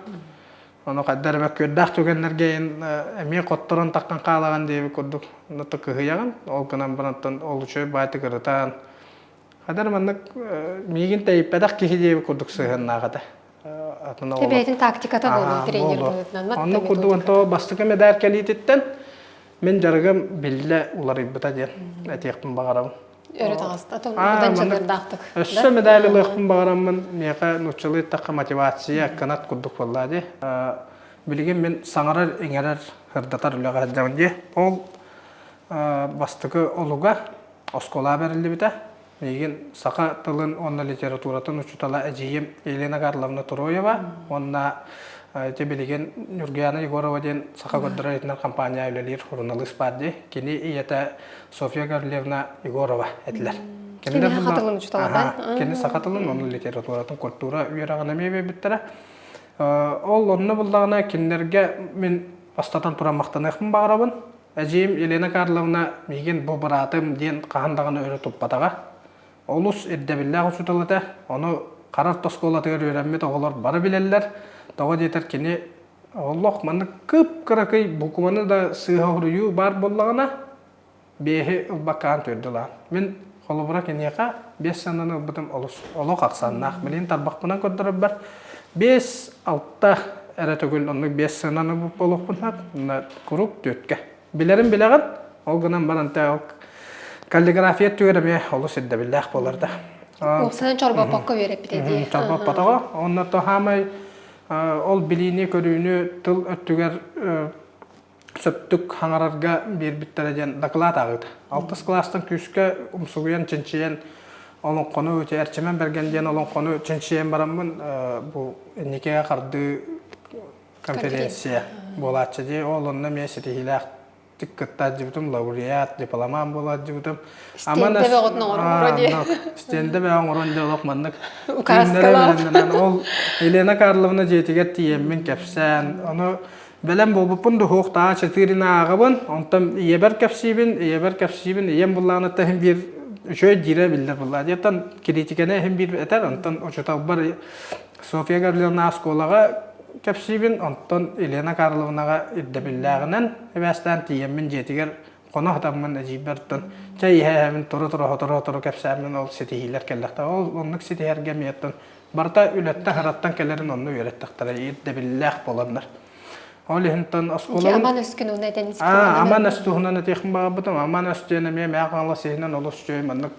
S1: Ону хайдах эрэ мөккүөрдээх түгэннэргэ эмиэ хотторон таххан хаалаҕын диэбит курдук кыһыйаҕын. Ол гынан баран ол үчүгэй баайтык ырытан Хадar маннык миигин тэйиппэтэх киһи диэбит курдук сыһыаннаах этэ. Атын
S2: оҕолор. Бэйэтин тактиката буолуо тренер быһыытынан.
S1: Оннук курдук онто бастакы медаль кэлиититтэн мин дьарыгым биллэ уларыйбыта диэн этиэхпин баҕарабын.
S2: Өрө таҕыста, удан дьаныардаахтык.
S1: Өссө медаль ылыахпын баҕараммын, миэхэ нууччалыы эттэххэ мотивация, кынат курдук буолла дии. Билигин мин саҥарар, иҥэрэр, сырдатар үлэҕэ сылдьабын дии. Ол бастакы олуга Оскуолаҕа бэриллибитэ. Миигин саха тылын уонна литературатын учуутала эдьиийим Елена Карловна Туроева уонна ити билигин Нюргуяна Егорова диэн саха көрдөрөр иһитиннэр компания үлэлиир суруналыыс баар дии. Кини ийэтэ Софья Гаврильевна Егорова этилэр.
S2: Кини саха тылын учуутала
S1: Кини саха тылын уонна литературатын культура үөрэҕин эмиэ биэрбиттэрэ. Ол онно буллаҕына кинилэргэ мин бастатан туран махтаныахпын баҕарабын. Эдьиийим Елена Карловна миигин бу быраатым диэн хаһан даҕаны өрө туппатаҕа. Олус ирдэбиллээх учуутал этэ. Ону Хара орто оскуолатыгар үөрэммит оҕолор бары билэллэр. Тоҕо диэтэр кини олох маннык кып-кыракый букваны да сыыһа суруйуу баар буоллаҕына, биэһи ылбаккаан түөрдүлаан. Мин холобура киниэхэ биэс сыананы ылбытым олус олох ахсааннаах. Билигин тарбахпынан көрдөрөрбөр 5-6 эрэ төгүл оннук биэс сыананы ылбыт буолуохпун сөп. Куруук түөрткэ. Билэрин билэҕин, ол гынан баран тэ каллиграфия өттүгэр эмиэ олус ирдэбиллээх буолар да.
S2: Уопсайынан чорбоппокко үөрэппитэ дии.
S1: Чорбоппотоҕо. Онно то хаамай ол билиини көрүүнү тыл өттүгэр сөптүк хаҥарарга биэрбиттэрэ диэн дакылаат ааҕыыта. Алтыс кылаастан күүскэ умсугуйан, чинчийэн олоҥхону Эрчимэн Бэргэн диэн олоҥхону чинчийэн бараммын бу инникигэ хардыы конференция буолааччы дии. Ол онно эмиэ ситиһиилээхтик кыттааччыбытым, лауреат, дипломант буолааччыбытым.
S2: Стендэ бөҕөтүн оҥорон дии.
S1: Стендэ бөҕө оҥорон дьэ олох маннык күннэрэ ол Елена Карловна дьиэтигэр тиийэммин кэпсээн, ону Бэлэм буолбуппун да суох таа чытыырын ааҕабын, онтон ийэбэр кэпсиибин, ийэбэр кэпсиибин, ийэм буллаҕыныттан иһин биир үчүгэй диирэ биллэр буллаа. Диэттэн кириитикэни иһин биир этэр, онтон учууталбар Софья Гавриловна оскуолаҕа кэпсиибин, онтон Елена Карловнаҕа ирдэбиллээҕинэн эбээстээн тиийэммин дьиэтигэр хоно сытаммын эдьиийбэр чэй иһэ-иһэбин тура-тура сотору-сотору кэпсээммин ол ситиһиилэр кэллэхтэрэ. Ол оннук ситиһэргэ эмиэ Барыта үлэттэн-хараттан кэлэрин онно үөрэттэхтэрэ ирдэбиллээх буоланнар. Ол иһинтэн оскуолабын...
S2: Аман өскүн уна этэн
S1: Аман өс туһунан этиэхпин баҕарбытым. Аман өс диэн эмиэ Мээх Хаҥалас иһинэн олус үчүгэй маннык.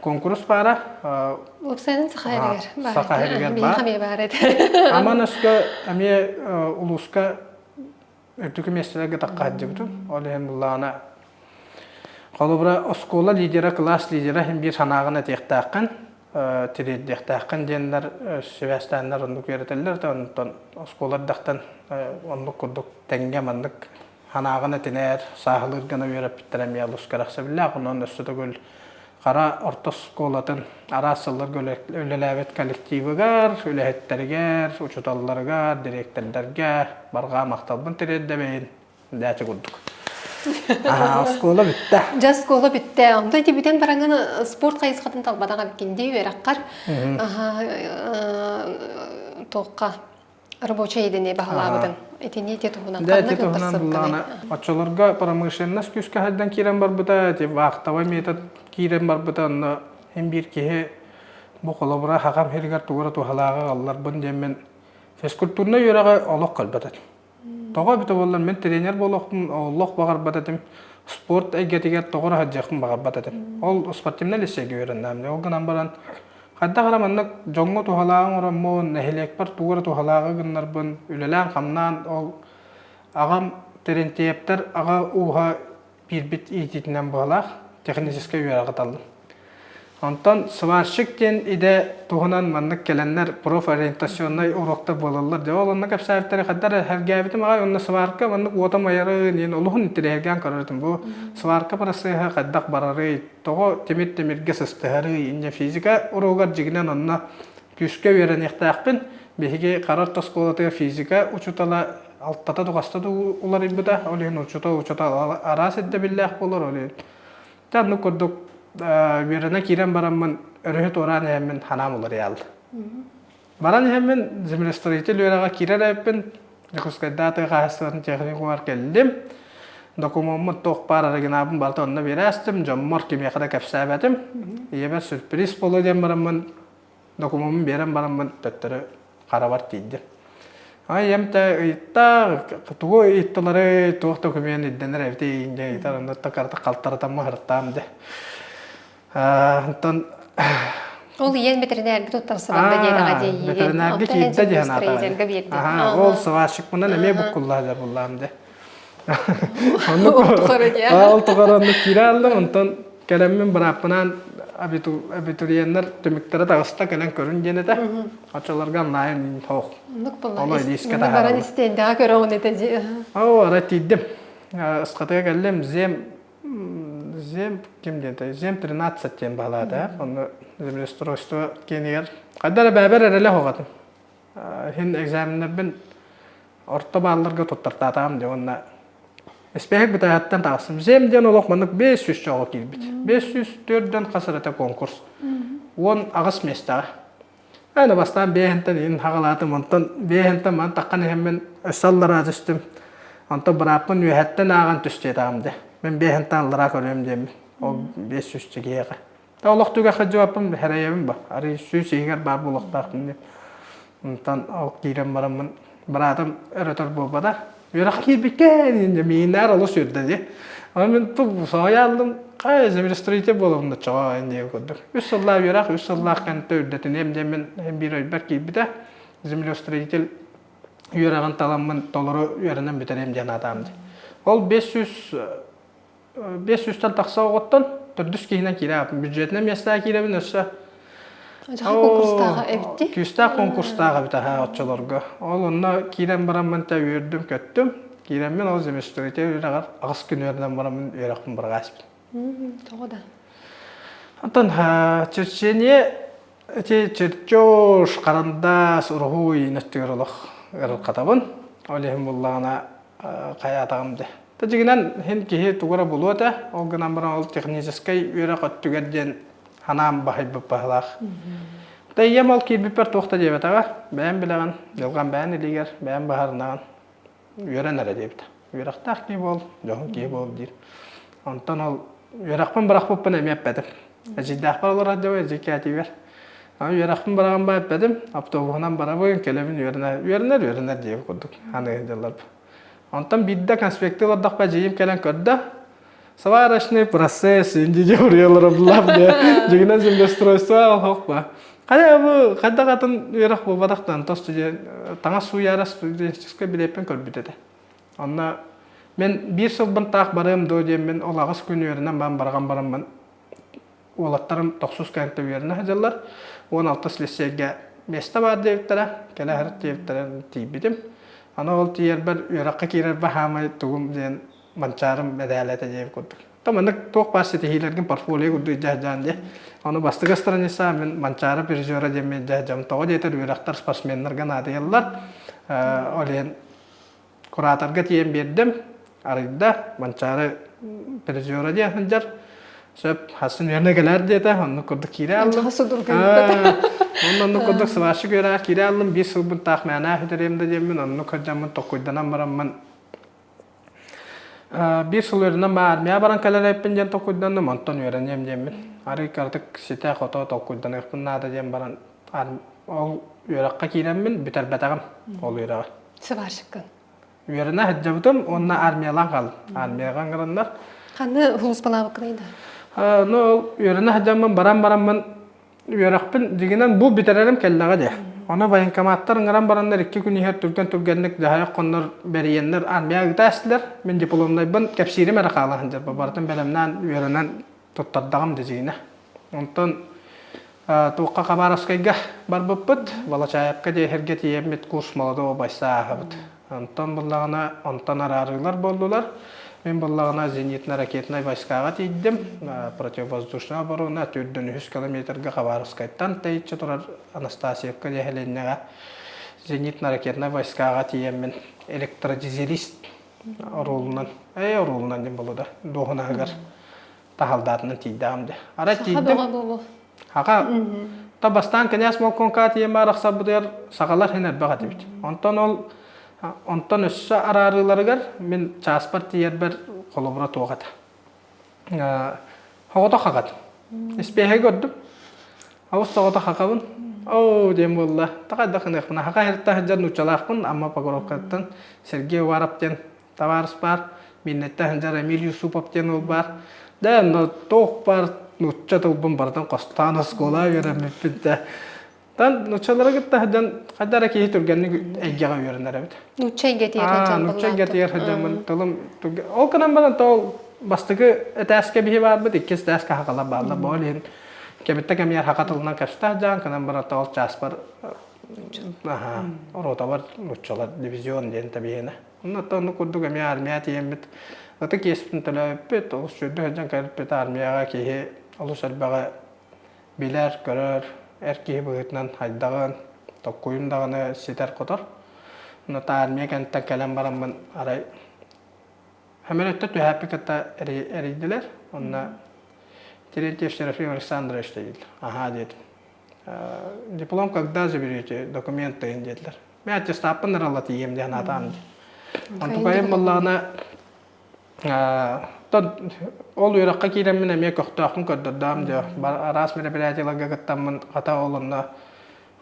S1: куонкурус баара.
S2: Уопсайынан Саха сиригэр баар.
S1: Саха сиригэр баар.
S2: Биһиэхэ эмиэ баар этэ.
S1: Аман өскө эмиэ улууска үрдүкү миэстэлэргэ тахха сылдьыбытым. Ол иһин буллаҕына холобура оскуола лидера, кылаас лидера иһин биир санааҕын этиэхтээххин, тириэрдиэхтээххин диэннэр сибээстээннэр оннук үөрэтэллэр. Онтон оскуола эрдэхтэн оннук курдук тэҥҥэ маннык санааҕын этинэр, сааһылыыр гына үөрэппиттэрэ эмиэ олус кэрэхсэбиллээх. Онон өссө төгүл Хара орто оскуолатын араас сылларга үлэлээбит коллективыгар, үлэһиттэригэр, учууталларыгар, дириэктэрдэргэ барҕаа махталбын тириэрдэбин. Дээчи курдук. Оскуола бүттэ.
S2: Дьэ, оскуола бүттэ. Онто ити бүтэн бараҥын спорт хайысхатын талбатах эбиккин дии үөрэххэр. Туохха рабочай идэни баһылаабытыҥ. Итини ити туһунан
S1: Дьэ, ити туһунан буллаҕына, оччолорго промышленность күүскэ хайдан киирэн барбыта, ити вахтовый метод киирэн барбыта, онно син биир киһи бу холобура хахам сиригэр тугу эрэ туһалааҕы аҕалларбын диэммин физкультурнай үөрэҕи олох көрбөт этим. Тоҕо эбитэ буоллар, мин тренер буолуохпун олох баҕарбат этим, спорт эйгэтигэр тоҕо эрэ сылдьыахпын баҕарбат этим. Ол спортивнай лицейгэ үөрэннэҕим. Ол гынан баран Хайдах эрэ маннык дьоҥҥо туһалааҕы оҥороммун, нэһилиэкпэр тугу эрэ туһалааҕы гыннарбын, үлэлээн-хамнаан ол аҕам Терентьевтэр аҕа ууһа биэрбит иитиитинэн быһалаах техническэй үөрэҕи таллым. Онтон сварщик диэн идэ туһунан маннык кэлэннэр профориентационнай уруоктар буолаллар. Дьэ ол онно кэпсээбиттэрэ хайдах эрэ сэргээбитим аҕай уонна сварка маннык уотам айарын диэн олуһун интэриэһиргээн көрөр этим. Бу сварка процеһа хайдах барарый, тоҕо тимир тимиргэ сыстыһарый инньэ физика уруогар дьигинэн онно күүскэ үөрэниэхтээхпин. Биһиги Хара орто оскуолатыгар физика учуутала алтата дуҕаста да уларыйбыта. Ол иһин учуутал учуутал араас ирдэбиллээх буолар. Ол иһин Дьэ оннук курдук үөрэнэ киирэн бараммын өрүһү туораан иһэммин ханаам уларыйаалла. Баран иһэммин землестроитель үөрэҕэ киирэр эбиппин, Дьокуускайдаа тыа хаһаайыстыбатын техникумугар кэллим. Докумуоммун туох баар оригиналбын барыта онно биэрээстим, дьоммор кимиэхэ да кэпсээбэтим. Ийэбэр сюрприз буолуо диэн бараммын, докумуоммун биэрэн бараммын төттөрү харабар тиийдим. Ай ийэм да ыйытта, тугу ыйыттыларый, туох документ ирдэнэр эбитий диэн ыйытар, онно карта халтаратаммын харыттаам дэ. Онтон
S2: Ол ийэн бэтэринээргэ туттарсыбарда диэтэҕэ дии.
S1: Бэтэринээргэ киирдэ дии санаатаҕа. Ол сварщикпынан эмиэ буккуллаа дьэ буллаам дэ. Ол тухары оннук киирэ алдым, онтон кэлэммин бырааппынаан абитуриеннар түмүктэрэ таҕыста кэлэн көрүн диэн этэ. Оччолорго онлайн суох.
S2: Оннук буолла. Ону илиискэ таһаараллар. Баран истиэндэҕэ көрөҕүн этэ дии.
S1: Оо, ара тиийдим. Ысхатыга кэллим, зем Зем ким диэн Зем 13 диэн баалаата. Онно землеустройство киинигэр хайда эрэ бэйэбэр эрэлэ оһоҕотум. Иһин экзаменнарбын орто баалларга туттартаатаҕым дьэ уонна испиэһэк бытааһыттан таҕыстым. Зем диэн олох маннык 500 чоҕо киирбит. 504 хас эрэтэ конкурс. 18 миэстэҕэ. Аны бастаан биэһинтэн иһин хаҕалаатым, онтон биэһинтэн маны таххан иһэммин өссө аллараа түстүм. Онтон бырааппын үөһэттэн ааҕан түстүөтэҕим дии. Мин биэһинтэн аллараа көрүөм диэммин. Ол 500 киһиэхэ. Та олох түгэххэ дьуоппун хэрэйэбин ба. Арый сүүс иһигэр баар буолуохтаахпын диэн. Онтон ол киирэн бараммын быраатым өрөтөр буолбата. Үөрэх киирбиккэ миинээр олус үөрдэ дии. Онон мин ту соһуйааллым, хай землестроитель буолабын оччоҕо диэн курдук. Үс сыллаах үөрэх, үс сыллаах кэнтэ үрдэтиниэм диэммин биир өйбөр киирбитэ. Землеустроитель үөрэҕин таламмын толору үөрэнэн бүтэриэм диэн аатаам дии. Ол 500 500-тэн тахса оҕоттон төрдүс киһинэн киирээбиппин. Бюджетнай миэстэҕэ киирэбин өссө.
S2: Дьаха конкурстааҕа эбит дии.
S1: Күүстээх конкурстаах эбит аһаа оччолорго. Ол онно киирэн бараммын тэ үөрдүм-көттүм. Киирэммин ол землестроитель үөрэҕэр аҕыс күн үөрэнэн бараммын үөрэхпин быраҕаспын.
S2: Тоҕо да?
S1: Онтон черчение ити чертеж, харандаас, уруһуй өттүгэр олох ыарырҕатабын. Ол иһин буллаҕына хайаатаҕым дии. Та дьиҥинэн иһин киһи тугу эрэ булуо этэ, ол гынан баран ол техническэй үөрэх өттүгэр диэн ханаам баһыйбыт баһылаах. Та ийэм ол киирбиппэр туох да диэбэтэҕэ, бэйэм билэҕин, дьылҕам бэйэн илиигэр, бэйэм баһарынаҕын, үөрэн эрэ диэбитэ. Үөрэхтээх киһи буол, дьоһун киһи буол диир. Онтон ол үөрэхпин бырахпыппын эмиэ эппэтим. Эдьиийдээхпэр олорор дьоҕу эдьиийкээтигэр. Үөрэхпин быраҕан ба эппэтим, автобуһунан барабын, кэлэбин үөрэнэр, үөрэнэр, үөрэнэр диэбит курдук аныгы дьылларбын. Онтон биирдэ конспекты олордохпо эдьиийим кэлэн көрдө. Сварочный процесс инди уруйалара буллар де. Дьигинен землеустройство олох Хайа бу хайдах атын үөрэх буолбатахтан тос таҥас сууйаара студенческай билиэппин көрбүт этэ. Онно мен биир сылбын таах барыам дуо диэммин ол аҕыс күн үөрэнэн баран барҕан бараммын уолаттарым тохсус кэнтэ үөрэнэ сылдьаллар. 16 лиссиэйгэ миэстэ баар диэбиттэрэ, кэлэ сырыт диэбиттэрэ тиийбитим. Аны ол тиийэрбэр үөрэххэ киирэрбэр хаамай тугум диэн манчаарым мэдээлэ этэ диэбит курдук. Та маннык туох баар ситиһиилэргин портфолио курдук дьаһдьаан диэ. Ону бастакы страница мин Манчаары призера диэммин дьаһдьам. Тоҕо диэтэр үөрэхтэр спортсменнарга наадыйаллар. Ол иһин кураторга тиийэн биэрдим. Арыйда Манчаары призера диэн сылдьар. Сөп, хасын үөрэнэ кэлээр диэтэ, оннук курдук киирэ аллым. Онно оннук курдук сварщик үөрэҕэр киирэ аллым, биир сылбын таах мээнэ сүтэриэм да диэммин, оннук сылдьаммын толкуйданан бараммын Биир сыл үөрэнэн баар армияҕа баран кэлэр эбиппин диэн толкуйданным, онтон үөрэниэм диэммин. Арыый кыратык ситэ-хото толкуйданыахпын наада диэн баран ол үөрэххэ киирэммин бүтэрбэтэҕим ол үөрэҕи.
S2: Сварщиккын.
S1: Үөрэнэ сылдьыбытым уонна армиялаан хааллым. Армияҕа ыҥыраннар.
S2: Ханна сулууспалаабыккыный да?
S1: Ну ол үөрэнэ сылдьаммын баран бараммын Үөрэхпин дьиҥинэн бу бүтэрэрим кэллэҕэ дии. Ону военкоматтар ыҥыран бараннар икки күн иһэр түргэн-түргэнник дьаһайах хоннор бэрийэннэр армия ыыта эстилэр. Мин дипломнайбын кэпсиирим эрэ хаала сылдьар. Барытын бэлэмнээн үөрэнэн туттардаҕым да дьиҥинэ. Онтон туохха Хабаровскайга барбыппыт. Волочаевка диэһэргэ тиийэммит курс молодого бойца ааһабыт. Онтон буллаҕына, онтон араарыылар буоллулар. Мин буллаҕына зенитно-ракетнай войскаҕа тиийдим. Противовоздушная оборона төрдүн үһүс километрга Хабаровскайтан тэйиччи турар Анастасиевка нэһилиэнньэҕэ зенитно-ракетнай войскаҕа тиийэммин электродизелист оруолунан, ээ оруолунан диэн буолуо да, дуоһунаһыгар таһалдаатынан тиийдэҕим дии. Арай
S2: Саха
S1: тиийдим.
S2: бөҕө буолуо.
S1: Хака та бастаан князь Молконка тиийэн арахсарбытыгар сахалар иһин элбэх этибит. Онтон ол онтон өссө араарыыларыгар мин чааспар тиийэрбэр холобура туох этэ. Соҕотох хакат. Испиэһэ көрдүм. Олус соҕотох хакабын. Оо диэн буолла. Такайда хыныахпына. Хака иһиртэ сылдьар нууччалаахпын Амма Покровкаттан Сергей Уваров диэн табаарыс баар, Миннэттэн сылдьар Эмиль Юсупов диэн уол баар. Да, но туох баар нуучча тылбын барытын хостоон оскуола үөрэммиппин да. Тан нууччалары кытта сылдьан хайда эрэ киһи түргэнник эйгэҕэ үөрэнэр эбит.
S2: Нуучча эйгэтигэр сылдьан
S1: Нуучча эйгэтигэр сылдьаммын тылым ол гынан баран то бастакы этээскэ биһи баарбыт, иккис этээскэ хахалар бааллар. Ол иһин кэбиттэ кэмигэр хака тылынан кэпсэтэ сылдьан, кынан баран ол чааспар ротабар нууччалар дивизион диэн тэбиһиэнэ. Онно оннук курдук эмиэ армия тиийэммит ытык иэспитин төлөөбүппүт, олус сүүрдэ сылдьан кэлбиппит армияҕа киһи олус элбэҕи билэр, көрөр, эр киһи быһыытынан хайдаҕын, токкуйун даҕаны ситэр-хотор. Онно армия кэнниттэн кэлэн бараммын арай Сөмөлүөттэ түһээппит кытта эрийдилэр. Онно Терентьев Серафим Александрович дииллэр. Аһаа диэтим. Диплом когда заберете, документы диэтилэр. Мин аттестаппын ыралла тиийиэм диэн аатаан дии. Онтукайым буоллаҕына ол үөрэххэ киирэммин эмиэ көхтөөхпүн көрдөрдөҕүм дии. Араас мероприятиеларга кыттаммын хата ол онно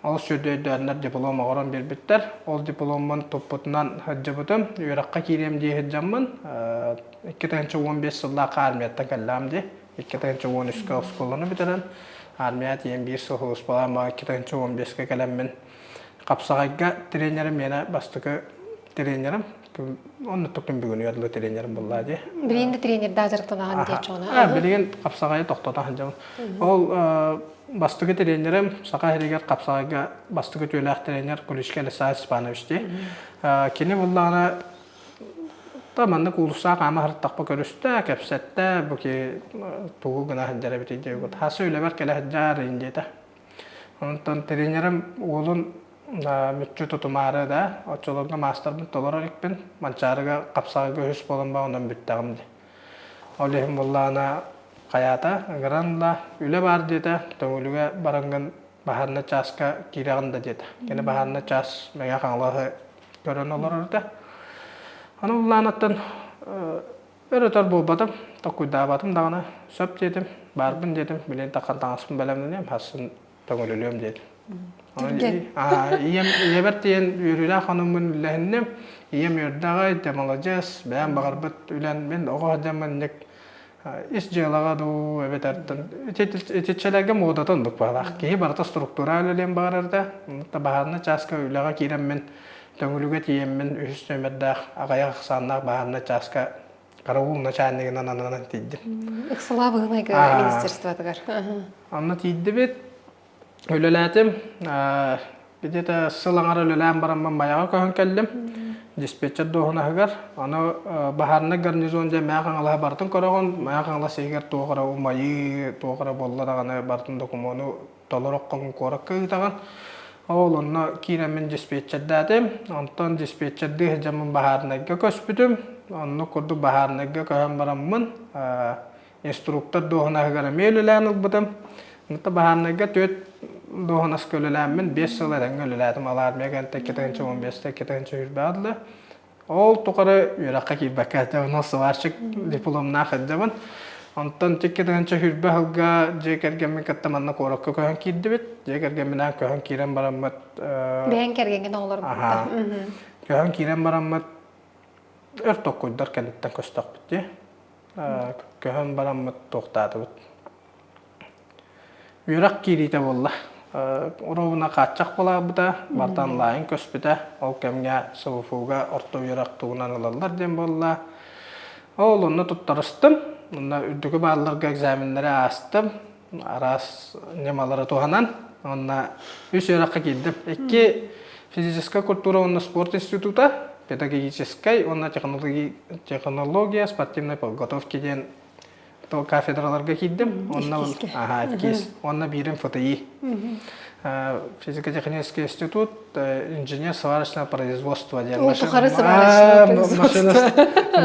S1: олус сүрдэ өйдөөннөр диплом оҥорон биэрбиттэр. Ол дипломмун туппутунан сылдьыбытым. Үөрэххэ киириэм дии сылдьаммын 2015 сыллаахха армияттан кэллэҕим дии. 2013-кэ оскуоланы бүтэрэн армия тиийэн биир сыл сулууспалаан баран 2015-кэ кэлэммин Хапсаҕайга тренерим миэнэ бастакы тренерим. Оннук күн бүгүнүгэр дылы тренерим буолла дии.
S2: Билигин да тренердаа дьарыктанаҕын диэччи она.
S1: Билигин хапсаҕайы тохтото сылдьабын. Ол бастакы тренерим Саха сиригэр хапсаҕайга бастакы үтүөлээх тренер Куличка Александр Степанович дии. Кини буллаҕына та маннык уулуссаҕа хаама сырыттахпа көрүстэ, кэпсэттэ, бу ки тугу гына сылдьар эбитий диэбит. Хасы үлэбэр кэлэ сылдьаар диэтэ. Онтон тренерим уолун мүччү тутумаары да, оччолорго маастарбын толоро иликпин, Манчаарыга хапсаҕайга үһүс буолан ба онон бүттэҕим дии. Ол иһин буоллаҕына хайаата, ыҥыран да үлэ баар диэтэ, Төҥүлүгэ бараҥҥын баһаарынай чааска киирэҕин да диэтэ. Кини баһаарынай чаас Мэҥэ Хаҥалаһы көрөн олорор этэ. Аны буллаанаттан Өр-өтөр буолбатым, толкуйдаабатым даҕаны, сөп диэтим, баарбын диэтим, билигин таххан таҥаспын бэлэмнэниэм, хассын төҥүлүлүөм диэтим. Ийэм ийэбэр тиийэн үөрүүлээх хонуммун үллэһинним. Ийэм үөрдэҕэй, дьэ маладьыас, бэйэм баҕарбыт үлэн мин оҕо сылдьаммын инник. Ис дьыалаҕа дуу эбэтэр итиччэлэргэ муодата оннук баалаах. Киһи барыта структура үлэлиэн баҕарар да, баһаарынай чааска үлэҕэ киирэммин, Төҥүлүгэ тиийэммин үһүс нүөмэрдээх аҕыйах ахсааннаах баһаарынай чааска караул начальнигынан ананан тиийдим.
S2: Ыксалаа быһымайга министерствотыгар.
S1: Онно тиийдибит. Үлэлээтим. Где-то сыл аҥара үлэлээн бараммын Майаҕа көһөн кэллим. Диспетчер дуоһунаһыгар. Аны баһаарынай гарнизон диэн Мэйэ Хаҥалаһы барытын көрөҕүн. Мэйэ Хаҥалас иһигэр туох эрэ умайыы, туох эрэ буолла даҕаны барытын докумуону толору оккоҥ куоракка ыытаҕын. Ол онно киирэммин диспетчердээтим. Онтон диспетчердыы сылдьаммын баһаарынайга көспүтүм. Оннук курдук баһаарынайга көһөн бараммын инструктор дуоһунаһыгар эмиэ үлэлээн ылбытым. Онто баһаарынайга түөрт дуоһунаска үлэлээммин 5 сыл этэҥҥэ үлэлээтим. Ал армия кэнтэ 2015 2020 дылы. Ол тухары үөрэххэ киирбэккэ сылдьабын, сварщик дипломнаах сылдьабын. Онтон 2020 сылга дьиэ кэргэммин кытта манна куоракка көһөн киирдибит. Дьиэ кэргэмминээн көһөн киирэн бараммыт
S2: Бэйэҥ кэргэҥҥин оҕолоргутта.
S1: Көһөн киирэн бараммыт өр токкуйдар кэнниттэн көстөхпүт дии. Көһөн бараммыт туохтаатыбыт. Үөрэх киириитэ буолла. Уруубуна хааччах буолаабыта, барыта онлайн көспүтэ. Ол кэмҥэ СВФУ-га орто үөрэх тугунан ылаллар диэн буолла. Ол онно туттарыстым. Онно үрдүкү баалларга экзаменнары аастым. Араас ньымалары туһанан. Уонна үс үөрэххэ киирдим. Икки физическая культура уонна спорт института, педагогическай уонна технология спортивной подготовки диэн кафедраларга киирдим. Онно аха иккис. Уонна биирим ФТИ. Физико-технический институт, инженер сварочного производства диэн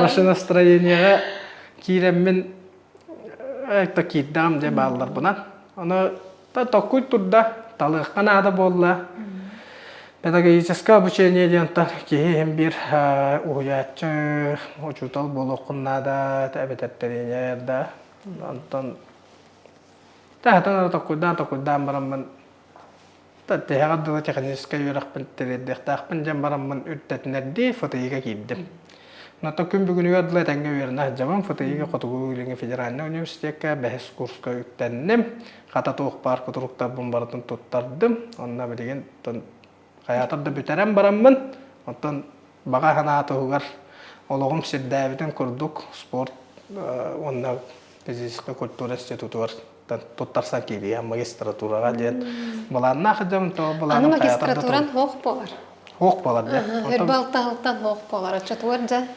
S1: машиностроениеҕа киирэммин это киирдэҕим дьэ баалларбынан. Ону токкуй турда, талыахха наада буолла. Педагогическое обучение диэн киһи иһин биир уһуйааччы, учуутал буолуоххун наада, эбэтэр тренер да. Онтон таһытан эрэ токкуйдаан токкуйдаан бараммын Тиһэҕэр дылы техническэй үөрэхпин тириэрдиэхтээхпин диэн бараммын үрдэтинэрдии ФТИ-га киирдим. Онтон күн бүгүнүгэр дылы этэҥҥэ үөрэнэ сылдьабын. ФТИ-га Хотугу Илиҥҥи федеральнай университекка бэһис курска үктэнним. Хата туох баар кутуруктарбын барытын туттардым. Онно билигин хайаатар да бүтэрэн бараммын, оттон баҕа санаа туһугар олоҕум сирдээбитин курдук спорт уонна физическэй культура институтугар туттарсан киириэм магистратураҕа диэн былааннаах дьон то
S2: былааным Аны магистратуран хоох буолар.
S1: Хоох буолар дьэ.
S2: Өрбө алтаһылтан хоох буолар. Оччотугар дьэ.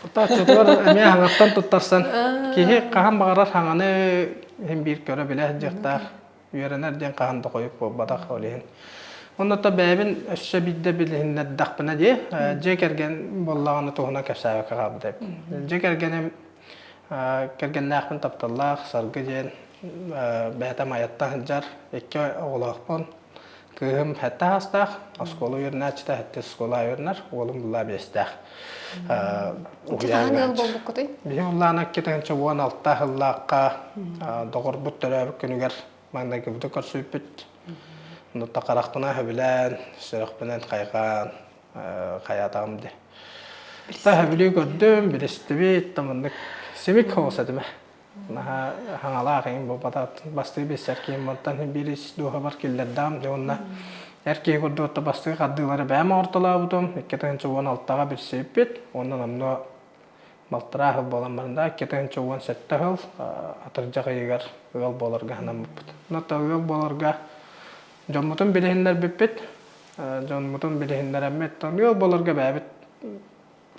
S1: Оччотугар эмиэ хаҥаттан туттарсан киһи хаһан баҕарар хаҥаны иһин биир көрө билэ сылдьыахтаах үөрэнэр диэн хаһан да хойут буолбатах ол иһин. Онно бэйэбин өссө биирдэ билиһиннэрдэхпинэ дии дьиэ кэргэн буоллаҕына туһунан кэпсээбэккэ хаалбыт эбит. Дьиэ кэргэним Кэргэннээхпин тапталлаах Саргы диэн бэйэтэ Майаттан сылдьар икки оҕолоохпун. Кыыһым сэттэ саастаах, оскуола үөрэнээччитэ сэттис оскуола үөрэнэр, уолум буллаа биэстээх.
S2: Хаһан ыал буолбуккутуй?
S1: Биһи уллаана 2016 сыллаахха доҕорбут төрөөбүт күнүгэр маҥнайгыбытын көрсүбүппүт. Онно харахпынан сөбүлээн, сүрэхпинэн хайҕаан, хайаатаҕым дии. Таһа бүлүү көрдүм, билистибит, таманнык симик соҕус этим. Наһаа хаҥалаах иҥин буолбатах бастыы билсэр киһим мантан биир дууһабар киллэрдэҕим дьэ уонна эр киһи курдук бастыы хардыылары бэйэм оҥортолообутум 2016-ҕа билсибиппит уонна номнуо балтараа сыл буолан баран да 2017 сыл атырдьах ыйыгар ыал буоларга санаммыппыт. Онно ыал буоларга дьоммутун билиһиннэрбиппит дьоммутун билиһиннэрэммит ыал буоларга бэйэбит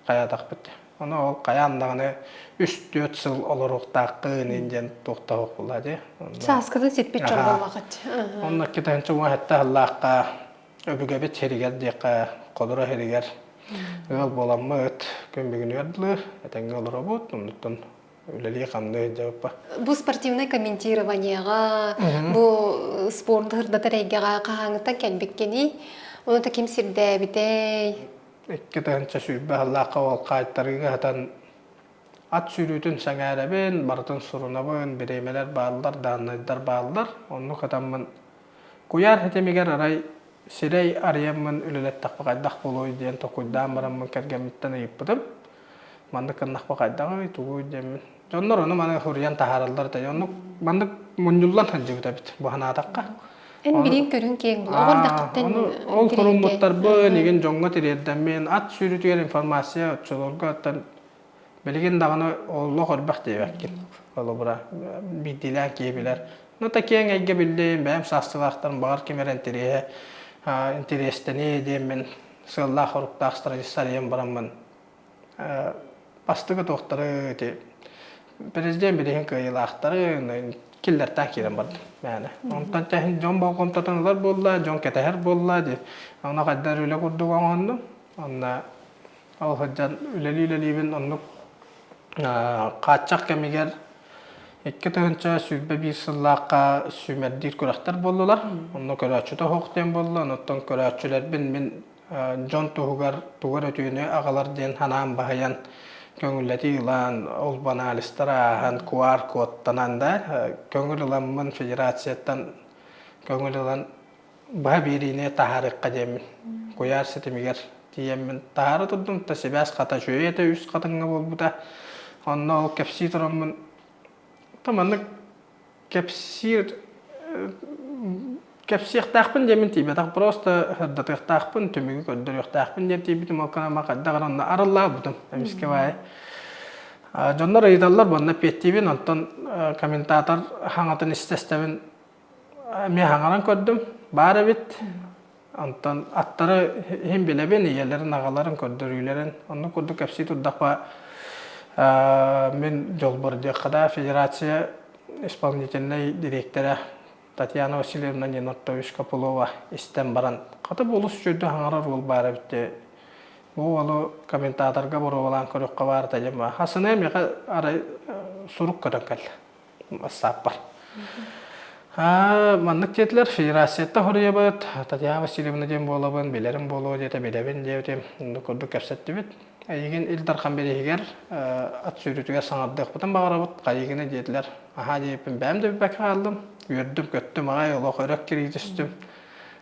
S1: хайаатахпыт. Ону ол хайаан даҕаны үс-түөрт сыл олоруохтааххын ин диэн туохтаах буолла дии.
S2: Сааскытын сиппит дьон буоллаҕыт.
S1: Онно 2017 сыллаахха өбүгэбит сиригэр диэххэ Ходоро сиригэр ыал буоламмыт күн бүгүнүгэр дылы этэҥҥэ олоробут. Оннуттан үлэлии-хамныы сылдьабыппа.
S2: Бу спортивнай комментированиеҕа, бу спорт сырдатар эйгэҕэ хаһааҥҥыттан кэлбиккиний? Ону да ким сирдээбитэй?
S1: 2020 сыллаахха ол хаайтарыыга сытан ат сүүрүүтүн сэҥээрэбин, барытын сурунабын, бириэмэлэр бааллар, дааннайдар бааллар. Оннук сытаммын куйаар ситимигэр арай сирэй арыйаммын үлэлэттэхпэ хайдах буолуой диэн толкуйдаан бараммын кэргэммиттэн ыйыппытым. Маннык гыннахпа хайдаҕый, тугуй диэммин. Дьоннор ону маны суруйан таһаараллар этэ. Оннук маннык мунньуллан сылдьыбыт эбит бу санаатахха.
S2: Эн билиҥ көрүҥ киэҥ була. Оҕордаххыттан
S1: Ол суруммуттарбын игин дьоҥҥо тириэрдэммин ат сүүрүүтүгэр информация оччолорго оттон билигин даҕаны олох элбэх диэбэккин. Холобура, биирдиилээн киһи билэр. Ну, та киэҥ эйгэ биллим, бэйэм саастыылаахтарым баҕар ким эрэ интэриэһэ интэриэстэниэ диэммин сыаллаах-соруктаах сарыйан бараммын бастакы туохтары ити президент билигин кыайыылаахтары киллэртээх киирэн бардым мээнэ. Онтон тэһин дьон болҕомтотун ылар буолла, дьон кэтэһэр буолла дии. Онно хайдар үлэ курдук оҥоһуннум. Онно ол сылдьан үлэлии-үлэлиибин оннук хааччах кэмигэр 2021 сыллаахха сүүмэрдиир күрэхтэр буоллулар. Онно көрөөччүтэ суох диэн буолла. Онтон көрөөччүлэрбин мин дьон туһугар тугу эрэ үтүөнү аҕалар диэн санаам баһыйан көҥүллэтии ылан, ол анализтары ааһан, QR-кодтанан да көҥүл ыламмын федерацияттан көҥүл ылан быһа биэриини таһаарыахха диэммин куйаар ситимигэр тиийэммин таһаара турдум да сибээс хата үчүгэй этэ үс хатыҥҥа буолбута онно ол кэпсии тураммын то маннык кэпсиир кэпсиэхтээхпин диэммин тиийбэтэх просто сырдатыахтаахпын түмүгү көрдөрүөхтээхпин диэн тиийбитим ол гынан хайдах эрэ онно арыллаабытым эмискэ баайы дьоннор ыйыталлар уонна эппиэттиибин онтон комментатор хаҥатын истэстэбин Эмиэ хаҥаран көрдүм, баар эбит. Онтон аттары иһин билэбин, ийэлэрин, аҕаларын көрдөрүүлэрин. Оннук курдук кэпсии турдахпа мин дьолбор диэххэ да федерация исполнительнай дириэктэрэ Татьяна Васильевна Нинотович Копылова истэн баран, хата бу олус үчүгэйдик хаҥарар уол баар эбит дии. Бу уолу комментаторга боруобалаан көрүөххэ баар этэ диэн Хасына миэхэ арай сурук көтөн кэллэ. Сааппар. Маннык диэтилэр, федерацияттан хоруйабыт, Татьяна Васильевна диэн буолабын, билэрим буолуо диэтэ, билэбин диэбитим, оннук курдук кэпсэттибит. Эйигин Ил Дархан бирииһигэр ат сүүрүүтүгэр саҥардыахпытын баҕарабыт, хайыгына диэтилэр. Аһаа диэбиппин бэйэм да билбэккэ хааллым, үөрдүм-көттүм аҕай, олох өрө кирии түстүм.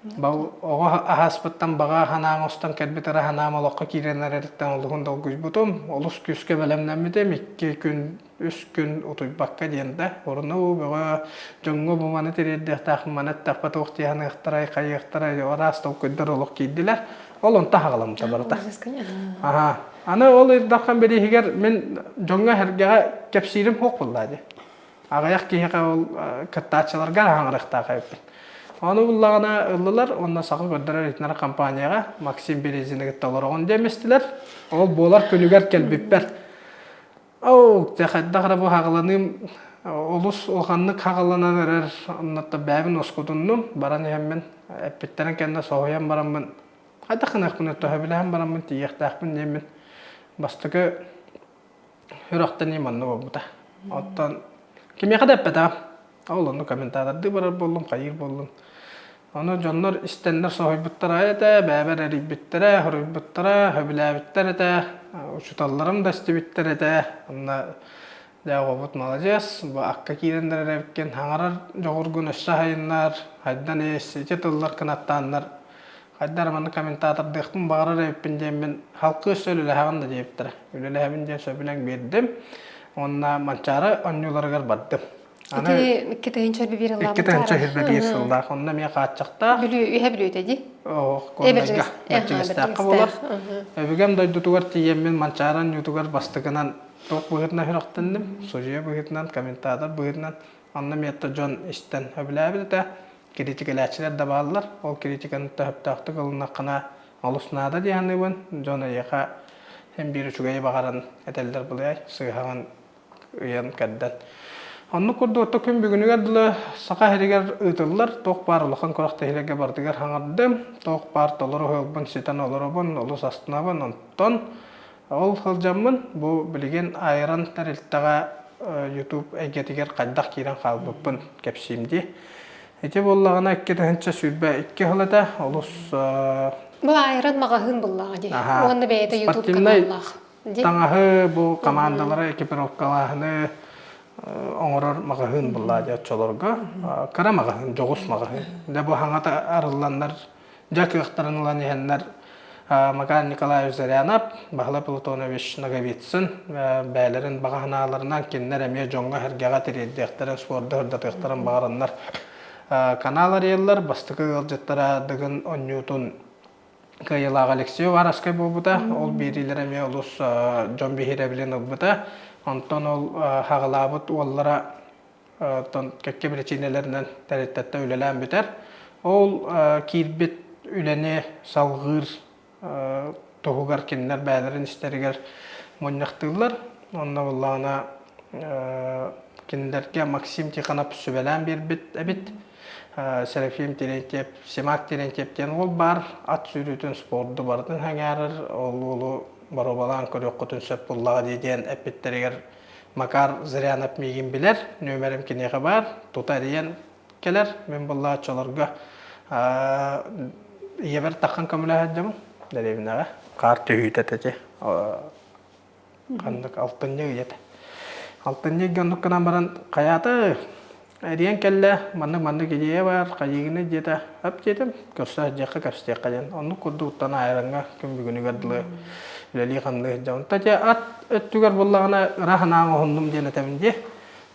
S1: Оҕо аһааспыттан баҕа санаам оҥостон кэлбит ыра санаам олоххо киирэн эрэриттэн олуһун долгуйбутум, олус күүскэ бэлэмнэммитим, икки күн үс күн утуйбакка диэн да урунуу бөҕө дьоҥҥо бу маны тириэрдиэхтээхпин маны эттэхпэ туох дии саныахтарай хайыахтарай араас толкуйдар олох киирдилэр ол онто хаҕаламмыта барыта аха аны ол ирдаххан бирииһигэр мин дьоҥҥо сэргэҕэ кэпсиирим суох буоллаа дии аҕыйах киһиэхэ ол кыттааччыларга хаҥарыахтаах эбиппин ону буллаҕына ыллылар уонна саха көрдөрөр иһитиннэрэр компанияҕа Максим Березины кытта олороҕун диэмэстилэр ол буолар күнүгэр кэлбиппэр Оо, дьэ хайдах эрэ бу хаҕыланыым олус улаханнык хаҕыланан эрэр, оннуттан бэйэбин уоскутуннум, баран иһэммин эппиттэрин кэннэ соһуйан бараммын хайдах гыныахпыный төһө бараммын тиийиэхтээхпин диэммин бастакы сүрэхтэниим онно буолбута. Оттон кимиэхэ да эппэтэҕим. Ол онно комментатордыы барар буоллум, хайыыр буоллум. Ону дьоннор истэннэр соһуйбуттара этэ, бэйэбэр эрийбиттэрэ, хоруйбуттара, сөбүлээбиттэр этэ, учууталларым да истибиттэр этэ. Онно дьэ оҕобут маладьыас, бу акка киирэн эрэр эбиккин, хаҥарар дьоҕургун өссө сайыннар, хайдан ис, ити тыллар кынаттааннар, хайда эрэ манна комментатордыахпын баҕарар эбиппин диэммин халкы өссө үлэлэһэҕин да диэбиттэрэ. Үлэлэһэбин диэн сөбүлэҥ биэрдим. Уонна Манчаары оонньууларыгар бардым.
S2: Ити 2001 сыллаах.
S1: 2001 сыллаах. Онно эмиэ хааччахтаах.
S2: Бүлүү, үһэ Бүлүүтэ дии.
S1: Ох, Горнайга, Бэрдьигэстээххэ буолар. Өбүгэм дойдутугар тиийэммин Манчаары оонньуутугар бастакынан туох быһыытынан сүрэхтэнним, судьуйа быһыытынан, комментатор быһыытынан. Онно эмиэ дьон истэн сөбүлээбит этэ. Критикэлээччилэр да бааллар. Ол критиканы төһөптөөхтүк ылыннаххына олус наада дии саныыбын. Дьон эйиэхэ син биир үчүгэйи баҕаран этэллэр былай, сыыһаҕын ыйан-кэрдэн. Оннук курдук отто күн бүгүнүгэр дылы Саха сиригэр ыытыллар туох баар улахан күрэхтэһиилэргэ барытыгар хаҥардым, туох баар толору ыһыахпын ситэн олоробун, олус астынабын. Онтон ол сылдьаммын бу билигин Айран тэрилтэҕэ YouTube эйгэтигэр хайдах киирэн хаалбыппын кэпсиим дии. Ити буоллаҕына 2022 сыл этэ, олус
S2: Бу Айран маҕаһыын буллаҕа дии. Уонна бэйэтэ YouTube каналлаах.
S1: Таҥаһы бу командалары экипировкалааһыны оҥорор маҕаһыын буллаа дии оччолорго. Кыра маҕаһыын, дьоҕус маҕаһыын. Дьэ бу хаҥата арылланнар, дьэ кыахтарын ылан иһэннэр. Макар Николаевич Зырянов, Баһылай Платонович Ноговицын бэйэлэрин баҕа санааларынан кинилэр эмиэ дьоҥҥо-сэргэҕэ тириэрдиэхтэрин, спорду сырдатыахтарын баҕараннар канал арыйаллар. Бастакы ыалдьыттара Дыгын оонньуутун кыайыылаах Алексей Уваровскай буолбута. Ол биэриилэрэ эмиэ олус дьон биһирэбилин ылбыта. Онтон ол хаҕылаабыт уоллара оттон кэккэ биричиинэлэринэн тэрилтэттэн үлэлээн бүтэр. Ол киирбит үлэни салҕыыр туһугар кинилэр бэйэлэрин истэригэр мунньахтыыллар. Онно буоллаҕына кинилэргэ Максим Тихонов сүбэлээн биэрбит эбит. Серафим Терентьев, Семак Терентьев диэн уол баар. Ат сүүрүүтүн спорду барытын сэҥээрэр. Ол уолу боруобалаан көрүөххүтүн сөп буоллаҕа дии диэн эппиттэригэр Макар Зырянов миигин билэр, нүөмэрим киниэхэ баар, тута эрийэн кэлэр. Мин буолла оччолорго ийэбэр таххан көмөлөһө сылдьабын дэриэбинэҕэ. Хаар түһүүтэ этэ ханнык алтынньы ыйа этэ. Алтынньы ыйга оннук гынан баран хайаата Эрийэн кэллэ, маннык-маннык идея баар, хайыыгыный диэтэ, ап диэтим, көрсө сылдьыахха, кэпсэтиэххэ диэн. Оннук курдуктан айараҥҥа күн бүгүнүгэр дылы үлэлии-хамныы сылдьабын. Та дьэ ат өттүгэр буоллаҕына ыра санаам оһуннум диэн этэбин дии.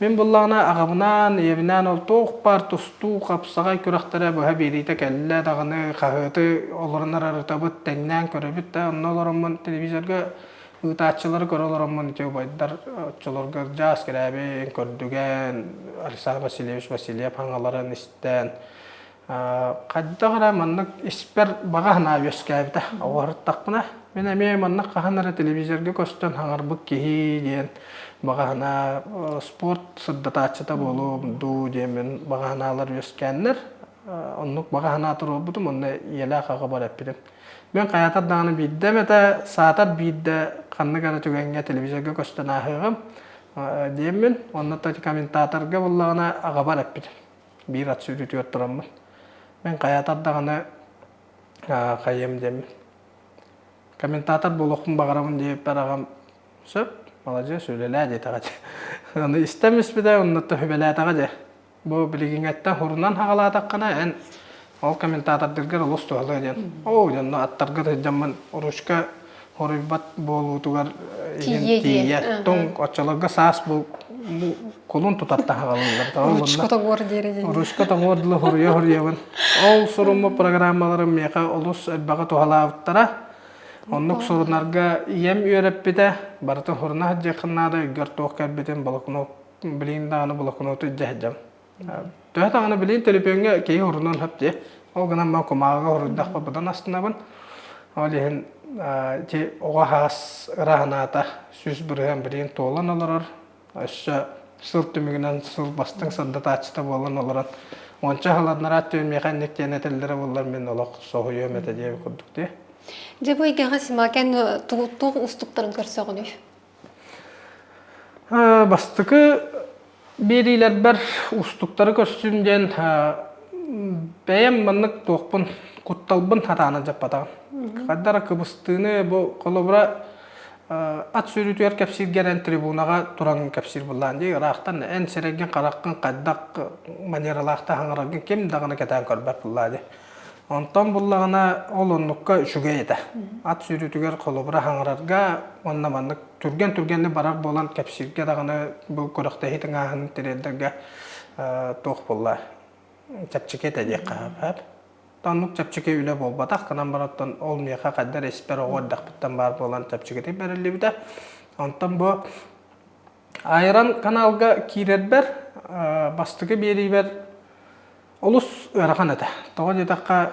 S1: Мин буоллаҕына аҕабынаан, ийэбинээн ол туох баар тустуу, хапсаҕай күрэхтэрэ быһа биэриитэ кэллэ даҕаны хаһыаты олорон арарытабыт, тэҥнээн көрөбүт да, онно олороммун телевизорга Ыытааччылары көрө олороммун ити убайдар оччолорго Ырдьаас Кирээбин, Көрдүгэн, Александр Васильевич Васильев хаҥаларын истэн хайдах эрэ маннык испэр баҕа санаа үөскээбитэ. Оҕоһуттахпына мин эмиэ маннык хаһан эрэ телевизорга көстөн хаҥарбыт киһи диэн баҕа санаа спорт сырдатааччыта буолуом дуу диэн мин баҕа санаалар үөскээннэр оннук баҕа санаа туруорбутум онно ийэлээх аҕабар эппитим. Мин хайатар даҕаны биирдэ эмэтэ, саатар биирдэ ханнык эрэ түгэҥҥэ телевизорга көстөн ааһыаҕым диэммин, онно комментаторга буоллаҕына аҕабар эппитим. Биир ат сүүрүүтүгэр тураммын. Мин хайатар даҕаны хайыам диэммин. Комментатор буолуохпун баҕарабын диэбиппэр аҕам сөп, маладьыас, үлэлээ диэтэҕэ дии. Аны истэн испитэ, онно сүбэлээтэҕэ дии. Бу билигиҥҥэттэн хурунан хаҕалаатаххына, эн ол комментатордаргар олус туһалыа диэн. Оо, дьонно аттарга сылдьаммын ручка хоруйбат буолуутугар иһин тиийэ. Тоҥ оччолорго саас бу кулун тутар таһаҕалыыллар.
S2: Ручка тоҥуор диэри диэн.
S1: Ручка тоҥуор дылы хоруйа-хоруйабын. Ол суруммут программаларым миэхэ олус элбэҕи туһалаабыттара. Оннук сурунарга ийэм үөрэппитэ. Барытын хуруна сылдьыаххын наада, өйгөр туох кэлбитин блокнот билигин даҕаны блокноту илдьэ сылдьабын. Төһө даҕаны билигин төлөпүөҥҥэ киһи урунан сөп дии. Ол гынан мин кумааҕыга уруйдахпа быдан астынабын. Ол иһин ити оҕо хаас ыра санаата 100% билигин туолан олорор. Өссө сыл түмүгүнэн сыл бастыҥ сырдатааччыта буолан олорон уонча сыланнараат түөн миэхэ инник диэн этэллэрэ буоллар мин олох соһуйуом этэ диэбит курдук дии.
S2: Дьэ бу эйгэҕэ Симакен туох уустуктарын көрсөҕүнүй?
S1: Бастакы биэриилэрбэр уустуктары көрсүм диэн бэйэм маннык туохпун кутталбын хатаана дьаппатаҕым. Хайда эрэ кыбыстыыны бу холобура ат сүүрүүтүгэр кэпсииргэр эн трибунаҕа туран кэпсиир буоллаҕын дии ыраахтан эн сирэйгин хараххын хайдах манералаахта хаҥараргын ким даҕаны кэтээн көрбөт буоллаа дии. Онтон буллаҕына ол оннукка үчүгэй этэ. Ат сүүрүүтүгэр холобура хаҥарарга уонна маннык түргэн-түргэнник барар буолан кэпсииргэ даҕаны бу күрэхтэһии тыҥааһынын тириэрдэргэ туох буолла чэпчэки этэ диэххэ сөп. Оннук чэпчэки үлэ буолбатах гынан баран ол миэхэ хайдах эрэ испэр оҕо эрдэхпиттэн баар буолан чэпчэкитик бэриллибитэ. Онтон бу Айран каналга киирэрбэр бастакы биэриибэр Олус ыарахан этэ. Тоҕо диэтэххэ,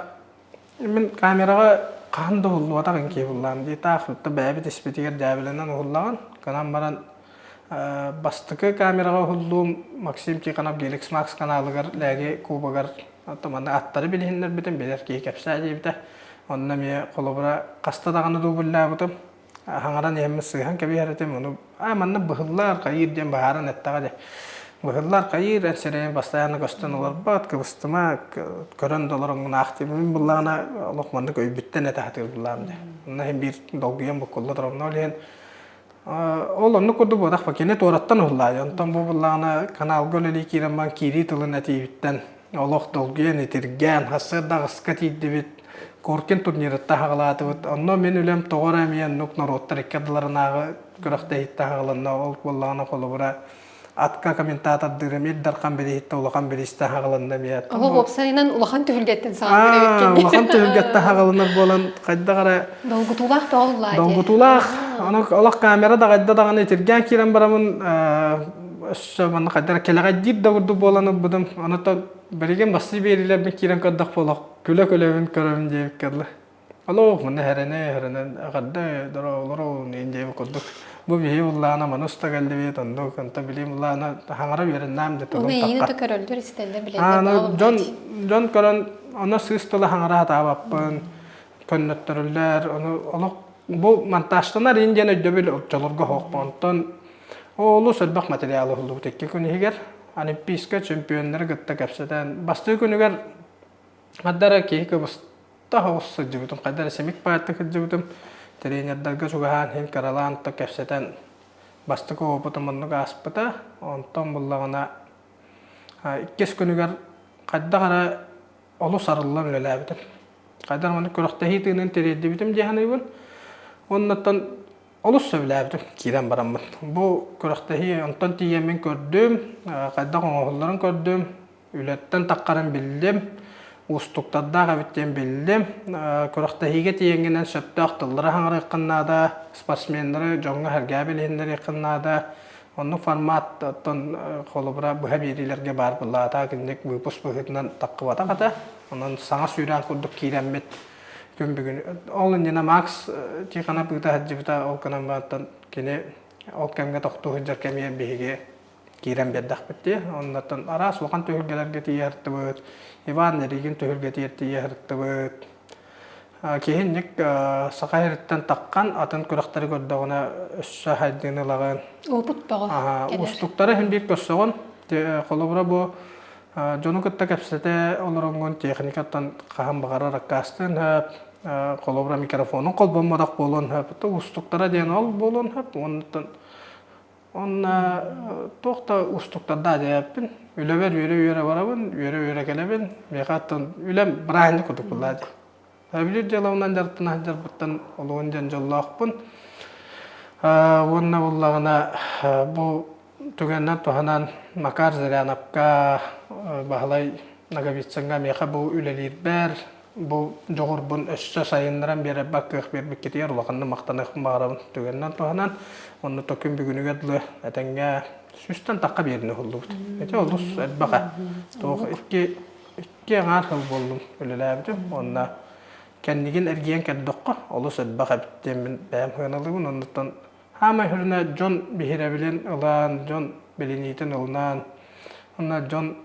S1: мин камераҕа хаһан да уһуллубатах киһи уһуллаҕым дии. Таах бэйэбит испитигэр дьээбэлэнэн уһуллаҕын. Гынан баран бастакы камераҕа уһуллуум Максим Тихонов Геликс Макс каналыгар Лээги кубогар манна аттары билиһиннэрбитим, билэр киһи кэпсээ диэбитэ. Онно эмиэ холобура хаста даҕаны дубльлаабытым. Хаҥаран иһэммин сыыһан кэбиһэр этим, ону аа манна быһыллар хайыыр диэн быһааран эттэҕэ дии. Быһыллар хайыыр эн сирэйин постоянно көстөн олорбот, кыбыстыма, көрөн да олороҥҥун аах диэн. Мин буллаҕына олох маннык өйбүттэн этэ сатыыр буллаҕым дии. Онно иһин биир долгуйан буккулла турабын. Ол иһин ол оннук курдук буолбатах кини туораттан уһуллаайы. Онтон бу буллаҕына каналга үлэлии киирэн баран киирии тылын этиибиттэн олох долгуйан итиргээн, сарсыарда аҕыска тиийдибит. Коркин турнирыттан хаҕалаатыбыт. Онно мин үлэм тоҕо эрэ эмиэ оннук норуоттар икки ардыларынааҕы күрэхтэһииттэн хаҕаланна. Ол буоллаҕына холобура атка комментатордыырым Ил Дархан бирииһиттэн улахан бириистэн хаҕаланна эмиэ.
S2: Олох уопсайынан улахан түһүлгэттэн саҕаланар эбиккин.
S1: Улахан түһүлгэттэн хаҕаланар буолан хайдах эрэ
S2: Долгутуулаах тоҕуллаа
S1: Долгутуулаах. Ону олох камера даҕайда даҕаны итиргээн киирэн барамын өссө манна хайдах эрэ кэлэҕэйдиир да курдук буолан ылбытым. Онон билигин бастыы биэриилэрбин киирэн көрдөх буолах күлэ-күлэбин көрөбүн диэбиккэ дылы. Олох маны хэрэнэ хэрэнэн эҕэрдэ дороолору диэбит курдук. Бу биһи уллаана маны уста кэллибит, оннук онто билим уллаана хаҥара үөрэннэм де тылым
S2: Оны эйиини
S1: тахха.
S2: да көрөллөр, истэллэр, билэллэр
S1: Дьон дьон көрөн оно сыыс тыла хаҥара хатаабаппын, көннөттөрүллэр, ону олох бу монтажтанар ин диэн өйдөбүл оччолорго хоохпо. Онтон олус элбэх материал уһуллубут икки күн иһигэр Олимпийскай чемпионнары кытта кэпсэтэн бастыы күнүгэр Хадара киһи кыбыста соҕус сылдьыбытым, хайда эрэ симик баайта сылдьыбытым. Тренердарга чугаһаан иһин кыралаан то кэпсэтэн бастакы опытым оннук ааспыта. Онтон буллаҕына иккис күнүгэр хайдах эрэ олус арыллан үлэлээбитим. Хайдах маннык күрэхтэһии тыынын тириэрдибитим дии саныыбын. Оннуттан олус сөбүлээбитим киирэн бараммын. Бу күрэхтэһии онтон тиийэммин көрдүм, хайдах оҥоһулларын көрдүм. Үлэттэн таххарын биллим, уустуктардаах эбит диэн биллим. Күрэхтэһиигэ тиийэҥҥинэн сөптөөх тыллары хаҥарыаххын наада, спортсменнары дьоҥҥо-сэргэҕэ билиһиннэриэххин наада. Оннук формат оттон холобура быһа биэриилэргэ баар буоллаата кинилик выпуск быһыытынан таххыбатах этэ. Онон саҥа сүүрээн курдук киирэммит күн бүгүн ол иннинэ Макс Тихонов ыыта сылдьыбыта ол гынан баран кини ол кэмҥэ тохтуу сылдьар кэмигэр биһиги киирэн биэрдэхпит дии. Оннуттан араас улахан түһүлгэлэргэ тиийэ сырыттыбыт. Иван Неригин түһүлгэтигэр тиийэ сырыттыбыт. Киһинник саха сириттэн таххан атын күрэхтэри көрдөҕүнэ өссө хайдыыны ылаҕын.
S2: Опыт бөҕө кэлэр.
S1: Уустуктары иһин биир көрсөҕүн. Холобура бу дьону кытта кэпсэтэ олороҥҥун техникаттан хаһан баҕарар аккаастыан сөп. Холобура микрофонун холбоммотох буолуон сөп. Уустуктара диэн ол буолуон сөп. Оннуттан Онно туох да уустуктардаах диэбэппин. Үлэбэр үөрэ-үөрэ барабын, үөрэ-үөрэ кэлэбин. Миэхэ оттон үлэм бырааһынньык курдук буолла дии. Сөбүлүүр дьыалабынан дьарыктана сылдьарбыттан олуһун диэн дьоллоохпун. Уонна буллаҕына бу түгэннэн туһанан Макар Зыряновка, Баһылай Ноговицыҥҥа миэхэ бу үлэлиирбэр, бу дьоҕурбун өссө сайыннаран биэрэрбэр кыах биэрбиккитигэр улаханнык махтаныахпын баҕарабын түгэнинэн туһанан онно күн бүгүнүгэр дылы этэҥҥэ сүүстэн тахха биэрини уһуллубут. Ити олус элбэх туох икки икки аҥаар сыл буоллум үлэлээбитим уонна кэннигин эргийэн көрдөххө олус элбэх эбит диэммин бэйэм сыаналыыбын оннуттан хаамай сүрүнэ дьон биһирэбилин ылан дьон билиниитин ылынан уонна дьон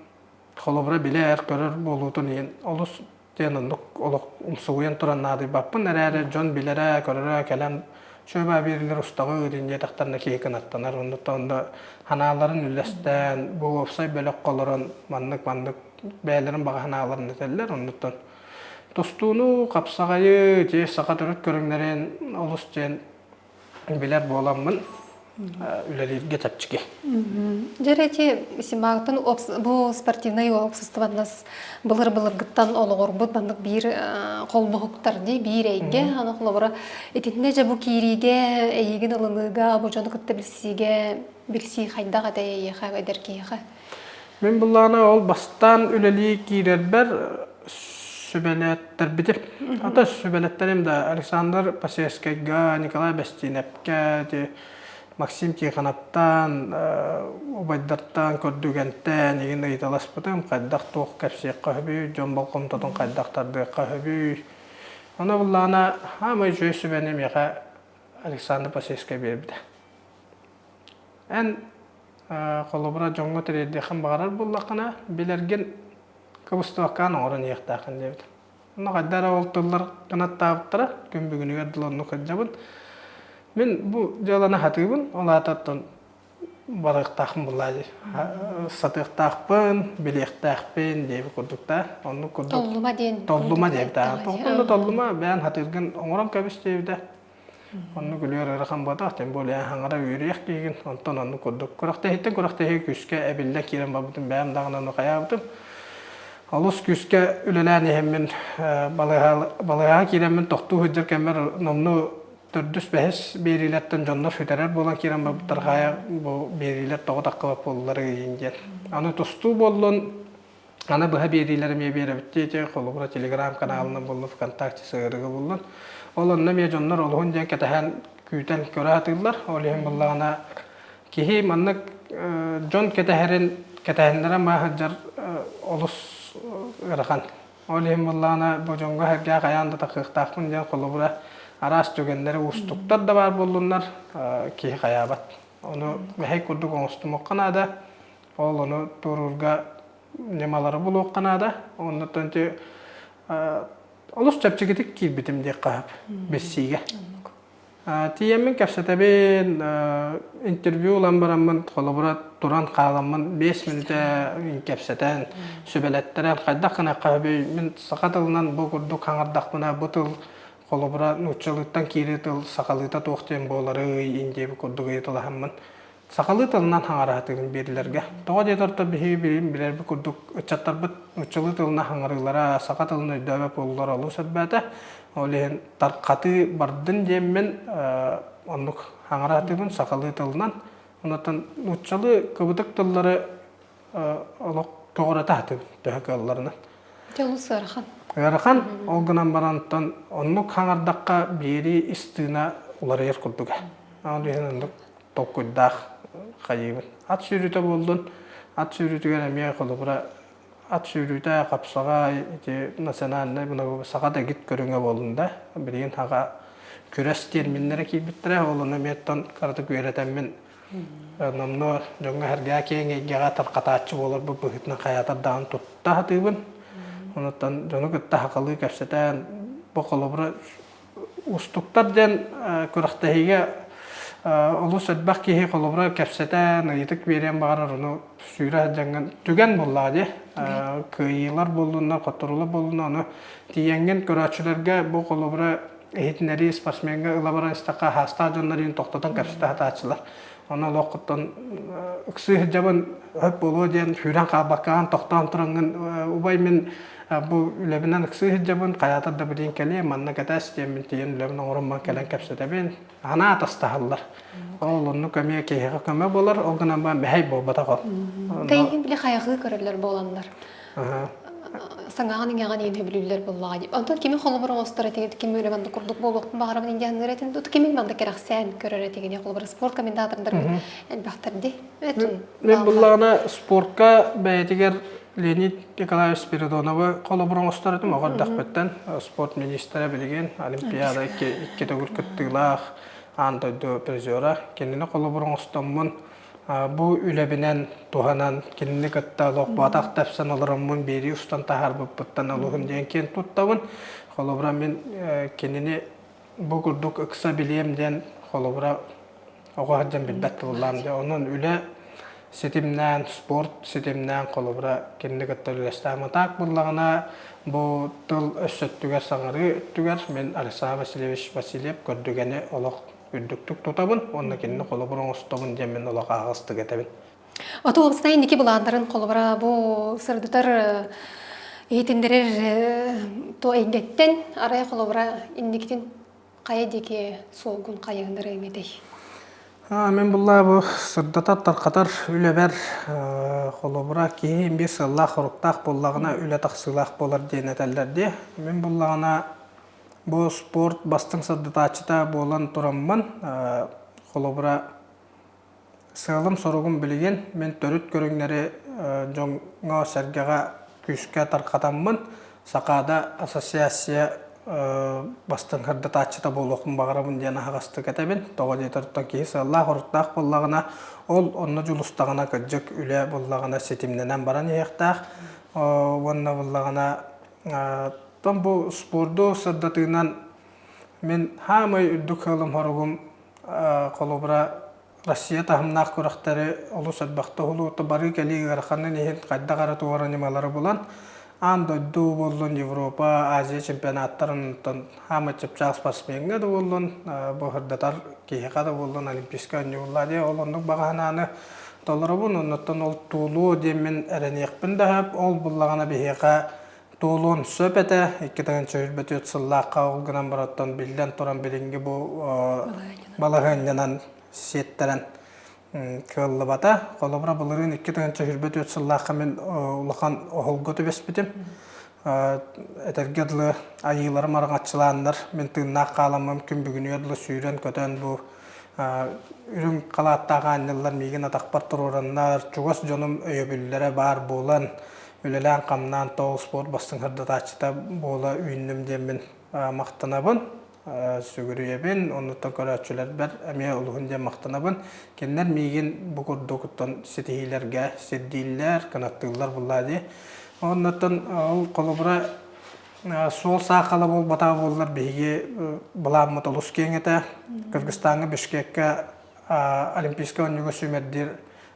S1: холобура билэр, көрөр буолуутун иһин олус диэн оннук олох умсугуйан туран наадыйбаппын эрээри дьон билэрэ, көрөрө кэлэн чүөбэ биэрилэр устаҕы диэн диэтэхтэринэ киһи кынаттанар оннуттан онно санааларын үллэстэн бу уопсай бөлөххө олорон маннык маннык бэйэлэрин баҕа санааларын этэллэр оннуттан тустууну хапсаҕайы дьиэ саха төрүт көрүҥнэрин олус диэн билэр буоламмын үлэлииргэ чэпчэки.
S2: Дьэ эти Симагтан бу спортивнай уопсастыбаннас былыр-былыргыттан олоҕурбут маннык биир холбоһуктар дии биир эйгэ аны холобура итиннэ дьэ бу киириигэ эйигин ылыныыга бу дьону кытта билсиигэ билсии хайдах этэй эйиэхэ эдэр киһиэхэ
S1: Мин былаана ол бастаан үлэлии киирэрбэр сүбэлэттэрбитим. Ата сүбэлэттэрим да Александр Посельскайга, Николай Бэстиинэпкэ, ити Максим Тихоновтан, убайдартан, Көрдүгэнтэн игин ыйыталаспытым, хайдах туох кэпсиэххэ сөбүй, дьон болҕомтотун хайдах тардыахха сөбүй. Ону былаана хаамай үчүгэй сүбэни миэхэ Александр Посельскай биэрбитэ. Эн холобура дьоҥҥо тириэрдиэххин баҕарар буоллаххына, билэргин кыбыстыбаккаан оҥорон иһиэхтээххин диэбит. Онно хайда эрэ ол тыллар кынаттаабыттара, күн бүгүнүгэр дылы оннук сылдьабын. Мин бу дьыаланы сатыыбын, ол аата оттон барыахтаахпын буллаа дии. Сатыахтаахпын, билиэхтээхпин диэбит курдук да. Оннук курдук.
S2: Толлума диэн.
S1: Толлума диэбит. Тоҕо толлума, бэйэн сатыыргын оҥорон кэбис диэбитэ. Оннук үлүөр ыарахан буолбатах, тем более хаҥара үөрүйэх киһигин, онтон оннук курдук. Күрэхтэһииттэн күрэхтэһии күүскэ эбиллэ киирэн барбытым, бэйэм даҕаны ону хайаабытым. Олус күүскэ үлэлээн иһэммин балыыһаҕа киирэммин тохтуу сылдьар кэммэр номнуо төрдүс-бэһис биэриилэртэн дьоннор сүтэрэр буолан киирэн барбыттар хаайа бу биэриилэр тоҕо таххыбат буоллулар ыйын диэн. Аны тустуу буоллун, аны быһа биэриилэр эмиэ биэрэбит диэти, холобура телеграм-каналынан буоллун, ВКонтакте сыһыарыга буоллун. Ол онно эмиэ дьоннор олуһун диэн кэтэһэн, күүтэн көрө сатыыллар. Ол иһин буоллаҕына киһи маннык дьон кэтэһэрин кэтэһиннэрэн баа сылдьар олус ыарахан. Ол иһин буоллаҕына бу дьоҥҥо сэргээх хайаан да тахсыахтаахпын диэн холобура араас түгэннэри уустуктар да баар буоллуннар киһи хайаабат. Ону мэһэй курдук оҥостумуохха наада. Ол ону туоруурга ньымалары булуохха наада. Оннуттан ити олус чэпчэкитик киирбитим диэххэ сөп билсиигэ. Тиийэммин кэпсэтэбин, интервью ылан бараммын, холобура туран хааламмын 5 мүнүүтэ кэпсэтэн, сүбэлэттэрэн, хайдах гыныахха сөбүй, мин саха тылынан бу курдук хаҥардахпына, бу тыл холобура нууччалыыттан киирии тыл сахалыыта туох диэн буоларый, диэбит курдук ыйыталаһаммын Сахалыы тылынан хаҥараһытыгын биэрилэргэ. Тоҕо диэтэр то биһиги билим билэрбит курдук ыччаттарбыт нууччалыы тылынан хаҥарыылара, саха тылын өйдөөбөт буоллулар олус элбээтэ. Ол иһин тархатыы бардын диэммин оннук хаҥараһытыыбын сахалыы тылынан. Онтон нууччалыы кыбытык тыллары олох көҕүрэтэ сатыыбын төһө кыалларынан.
S2: Дьэ олус ыарахан.
S1: Ыарахан, ол гынан баран оннук хаҥардахха биэрии ис тыына уларыйар курдуга. Ол иһин оннук толкуйдаах хайыыбын. Ат сүүрүүтэ буоллун, ат сүүрүүтүгэр эмиэ холобура ат сүүрүүтэ, хапсаҕай, ити национальнай саха дэгит көрүҥэ буоллун да, билигин хаҕа күрэс тиэрминнэрэ киирбиттэрэ, ол ону эмиэ оттон кыратык үөрэтэммин номнуо дьоҥҥо-сэргэҕэ киэҥ эйгэҕэ тарҕатааччы буоларбыт быһыытынан хайаатар даҕаны тутта сатыыбын. Онуттан дьону кытта сахалыы кэпсэтэн, бу холобура Уустуктар диэн күрэхтэһиигэ олус элбэх киһи холобура кэпсэтэн, ыйытык биэриэн баҕарар, ону сүүрэ сылдьаҥҥын түгэн буоллаҕа дии. Кыайыылар буоллуннар, хотторуулар буоллуннар, ону тиийэҥҥин көрөөччүлэргэ бу холобура иһитиннэрии спортсмеҥҥа ыла баран истэххэ аһаастаах дьоннор иһин тохтотон кэпсэтэ сатааччылар. Ону олоххуттан ыксыы сылдьабын, өп буолуо диэн сүүрэн хаалбаккаҕын тохтоон тураҥҥын убай мин бу үлэбинэн ыксыы сылдьабын, хайаатар да билигин кэлиэ, манна кэтэс диэммин тиийэн үлэбин оҥорон кэлэн кэпсэтэбин. Анаа атастаһаллар. Ол оннук эмиэ киһиэхэ көмө буолар, ол гынан баран мэһэй буолбатах ол.
S2: Тэйигин били хайҕыы көрөллөр буоланнар. Саҥаҕын иҥэҕин иин сөбүлүүллэр буоллаҕа дии. Онтон кими холобур оҥостор этигит, ким үлэ маннык курдук буолуохпун баҕарабын диэн аныыр этин, кими маннык кэрэхсээн көрөр этигин, холобур спорт комментатордар элбэхтэр дии.
S1: Мен буллаҕына спортка бэйэтигэр Леонид Николаевич Спиридоновы холобур оҥостор этим оҕо эрдэхпиттэн спорт министрэ билигин Олимпиада икки төгүл кыттыылаах аан дойду призера. Кинини холобур оҥостоммун бу үлэбинэн туһанан кинини кытта олох тэпсэн олороммун биэрии устан таһаарбыппыттан олуһун диэн киэн туттабын. Холобура мин кинини бу курдук ыкса билиэм диэн холобура оҕо сылдьан билбэт тыллаам дьэ онон үлэ ситимнээн спорт ситимнээн холобура кинини кытта үлэлэстээх буоллаҕына бу тыл өссө өттүгэр саҥарыы өттүгэр мин Александр Васильевич Васильев көрдүгэни олох үрдүктүк тутабын уонна кинини холобур оҥостобун диэн мин олох аһаҕастык этэбин.
S2: Ото уопсай инники былааннарын холобура бу сырдатар иһитиннэрэр то эйгэттэн арай холобура инникитин хайа диэки суолгун хайыһыннарыаҥ этэй?
S1: Мин буллаа бу сырдатар, тархатар үлэбэр холобура киһи биир сыаллаах-соруктаах буоллаҕына үлэ тахсыылаах буолар диэн этэллэр дии. Мин буллаҕына бу спорт бастыҥ сырдатааччыта буолан тураммын холобура Сыалым-соругум билигин мин төрүт көрүҥнэри дьоҥҥо-сэргэҕэ күүскэ тарҕатаммын, Сахаада ассоциация бастыҥ сырдатааччыта буолуохпун баҕарабын диэн аһаҕастык этэбин. Тоҕо диэтэр киһи сыаллаах-соруктаах буоллаҕына, ол онно дьулустаҕына кырдьык үлэ буллаҕына ситимнэнэн баран иһиэхтээх. Уонна буллаҕына оттон бу спорду сырдатыынан мин хаамай үрдүк сыалым-соругум Холобура, Россия таһымнаах күрэхтэри олус элбэхтэ уһулуута барыы-кэлии ыараханын иһин хайдах эрэ туора ньымалары булан, аан дойду буоллун, Европа, Азия чемпионаттарын онтон хаамай чыпчаах спортсмеҥҥа да буоллун, бу сырдатар киһиэхэ да буоллун Олимпийскай оонньууллаа диye ол оннук баҕа санааны толоробун. Оннуттан ол туолуо диэммин эрэниэхпин да сөп. Ол буллаҕына биһиэхэ туолуон сөп этэ. 2024 сыллаахха ол гынан бараттан биллэн туран билиҥҥи бу балаһыанньанан сиэттэрэн кыаллыбата. Холобура, былырыын 2024 сыллаахха мин улахан оһолго түбэспитим. Этэргэ дылы айыыларым араҥаччылааннар мин тыыннаах хааламмым күн бүгүнүгэр дылы сүүрэн-көтөн бу үрүҥ халааттаах аанньаллар миигин атахпар туруораннар, чугас дьонум өйөбүллэрэ баар буолан, үлэлээн-хамнаан тоол спорт бастыҥ сырдатааччыта буола үүннүм диэммин махтанабын. Сүгүрүйэбин, оннуттан көрөөччүлэрбэр эмиэ олуһун диэн махтанабын. Кинилэр миигин бу курдук ситиһиилэргэ сирдииллэр, кынаттыыллар буллаа дии. Оннуттан ол холобура суол саахала буолбатаҕа буоллар биһиги былааммыт олус киэҥ этэ. Кыргызстаҥҥа Бишкеккэ Олимпийскай оонньууга сүүмэрдиир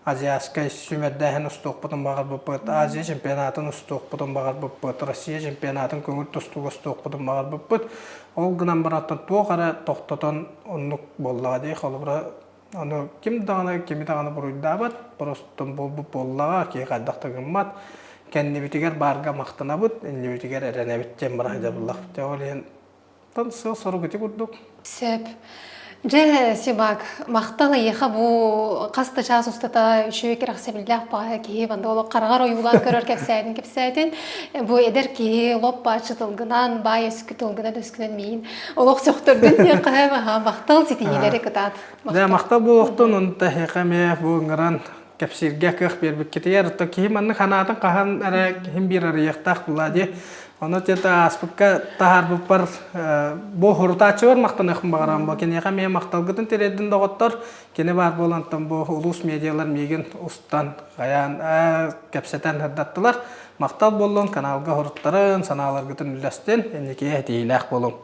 S1: Азиатскай сүүмэрдээһин устуохпутун баҕарбыппыт, Азия чемпионатын устуохпутун баҕарбыппыт, Россия чемпионатын көҥүл тустууга устуохпутун баҕарбыппыт. Ол гынан баран туох эрэ тохтотон оннук буоллаҕа дии. Холобура, ону ким даҕаны кими даҕаны буруйдаабат, просто буолбут буоллаҕа, киһи хайдах да гыммат. Кэннибитигэр баарга махтанабыт, иннибитигэр эрэнэбит диэн бара сылдьабыллах. Ол иһин Тан сыал-сорук ити курдук.
S2: Сөп. Дьэ, Сибак, махтал эйиэхэ бу хас да чаас устата үчүгэй кэрэхсэбиллээх баҕайы киһи манна олох хараҕар ойуулаан көрөр кэпсээтин кэпсээтин. Бу эдэр киһи лоп бааччы тылгынан, баай өскү тылгынан өскүнэн миин олох сөхтөрдүн диэххэ махтал ситиһиилэри кытаат.
S1: Дьэ, махтал буолуохтун, онто эһиэхэ эмиэ бу ыҥыран кэпсииргэ кыах биэрбиккитигэр то киһи маннык санаатын хаһан эрэ киһим биир арыйыахтаах буолла дии. Ону тиэтэ ааспыкка таһаарбыппар бу хорутааччыбар махтаныахпын баҕарабын. Бу киниэхэ эмиэ махталгытын тириэрдин доҕоттор. Кини баар буолантан бу улуус медиалар миигин устан, хайаан кэпсэтэн сырдаттылар. Махтал буоллун, каналга хоруттарын, санааларгытын үллэстин, инникигэ этиилээх буолуҥ.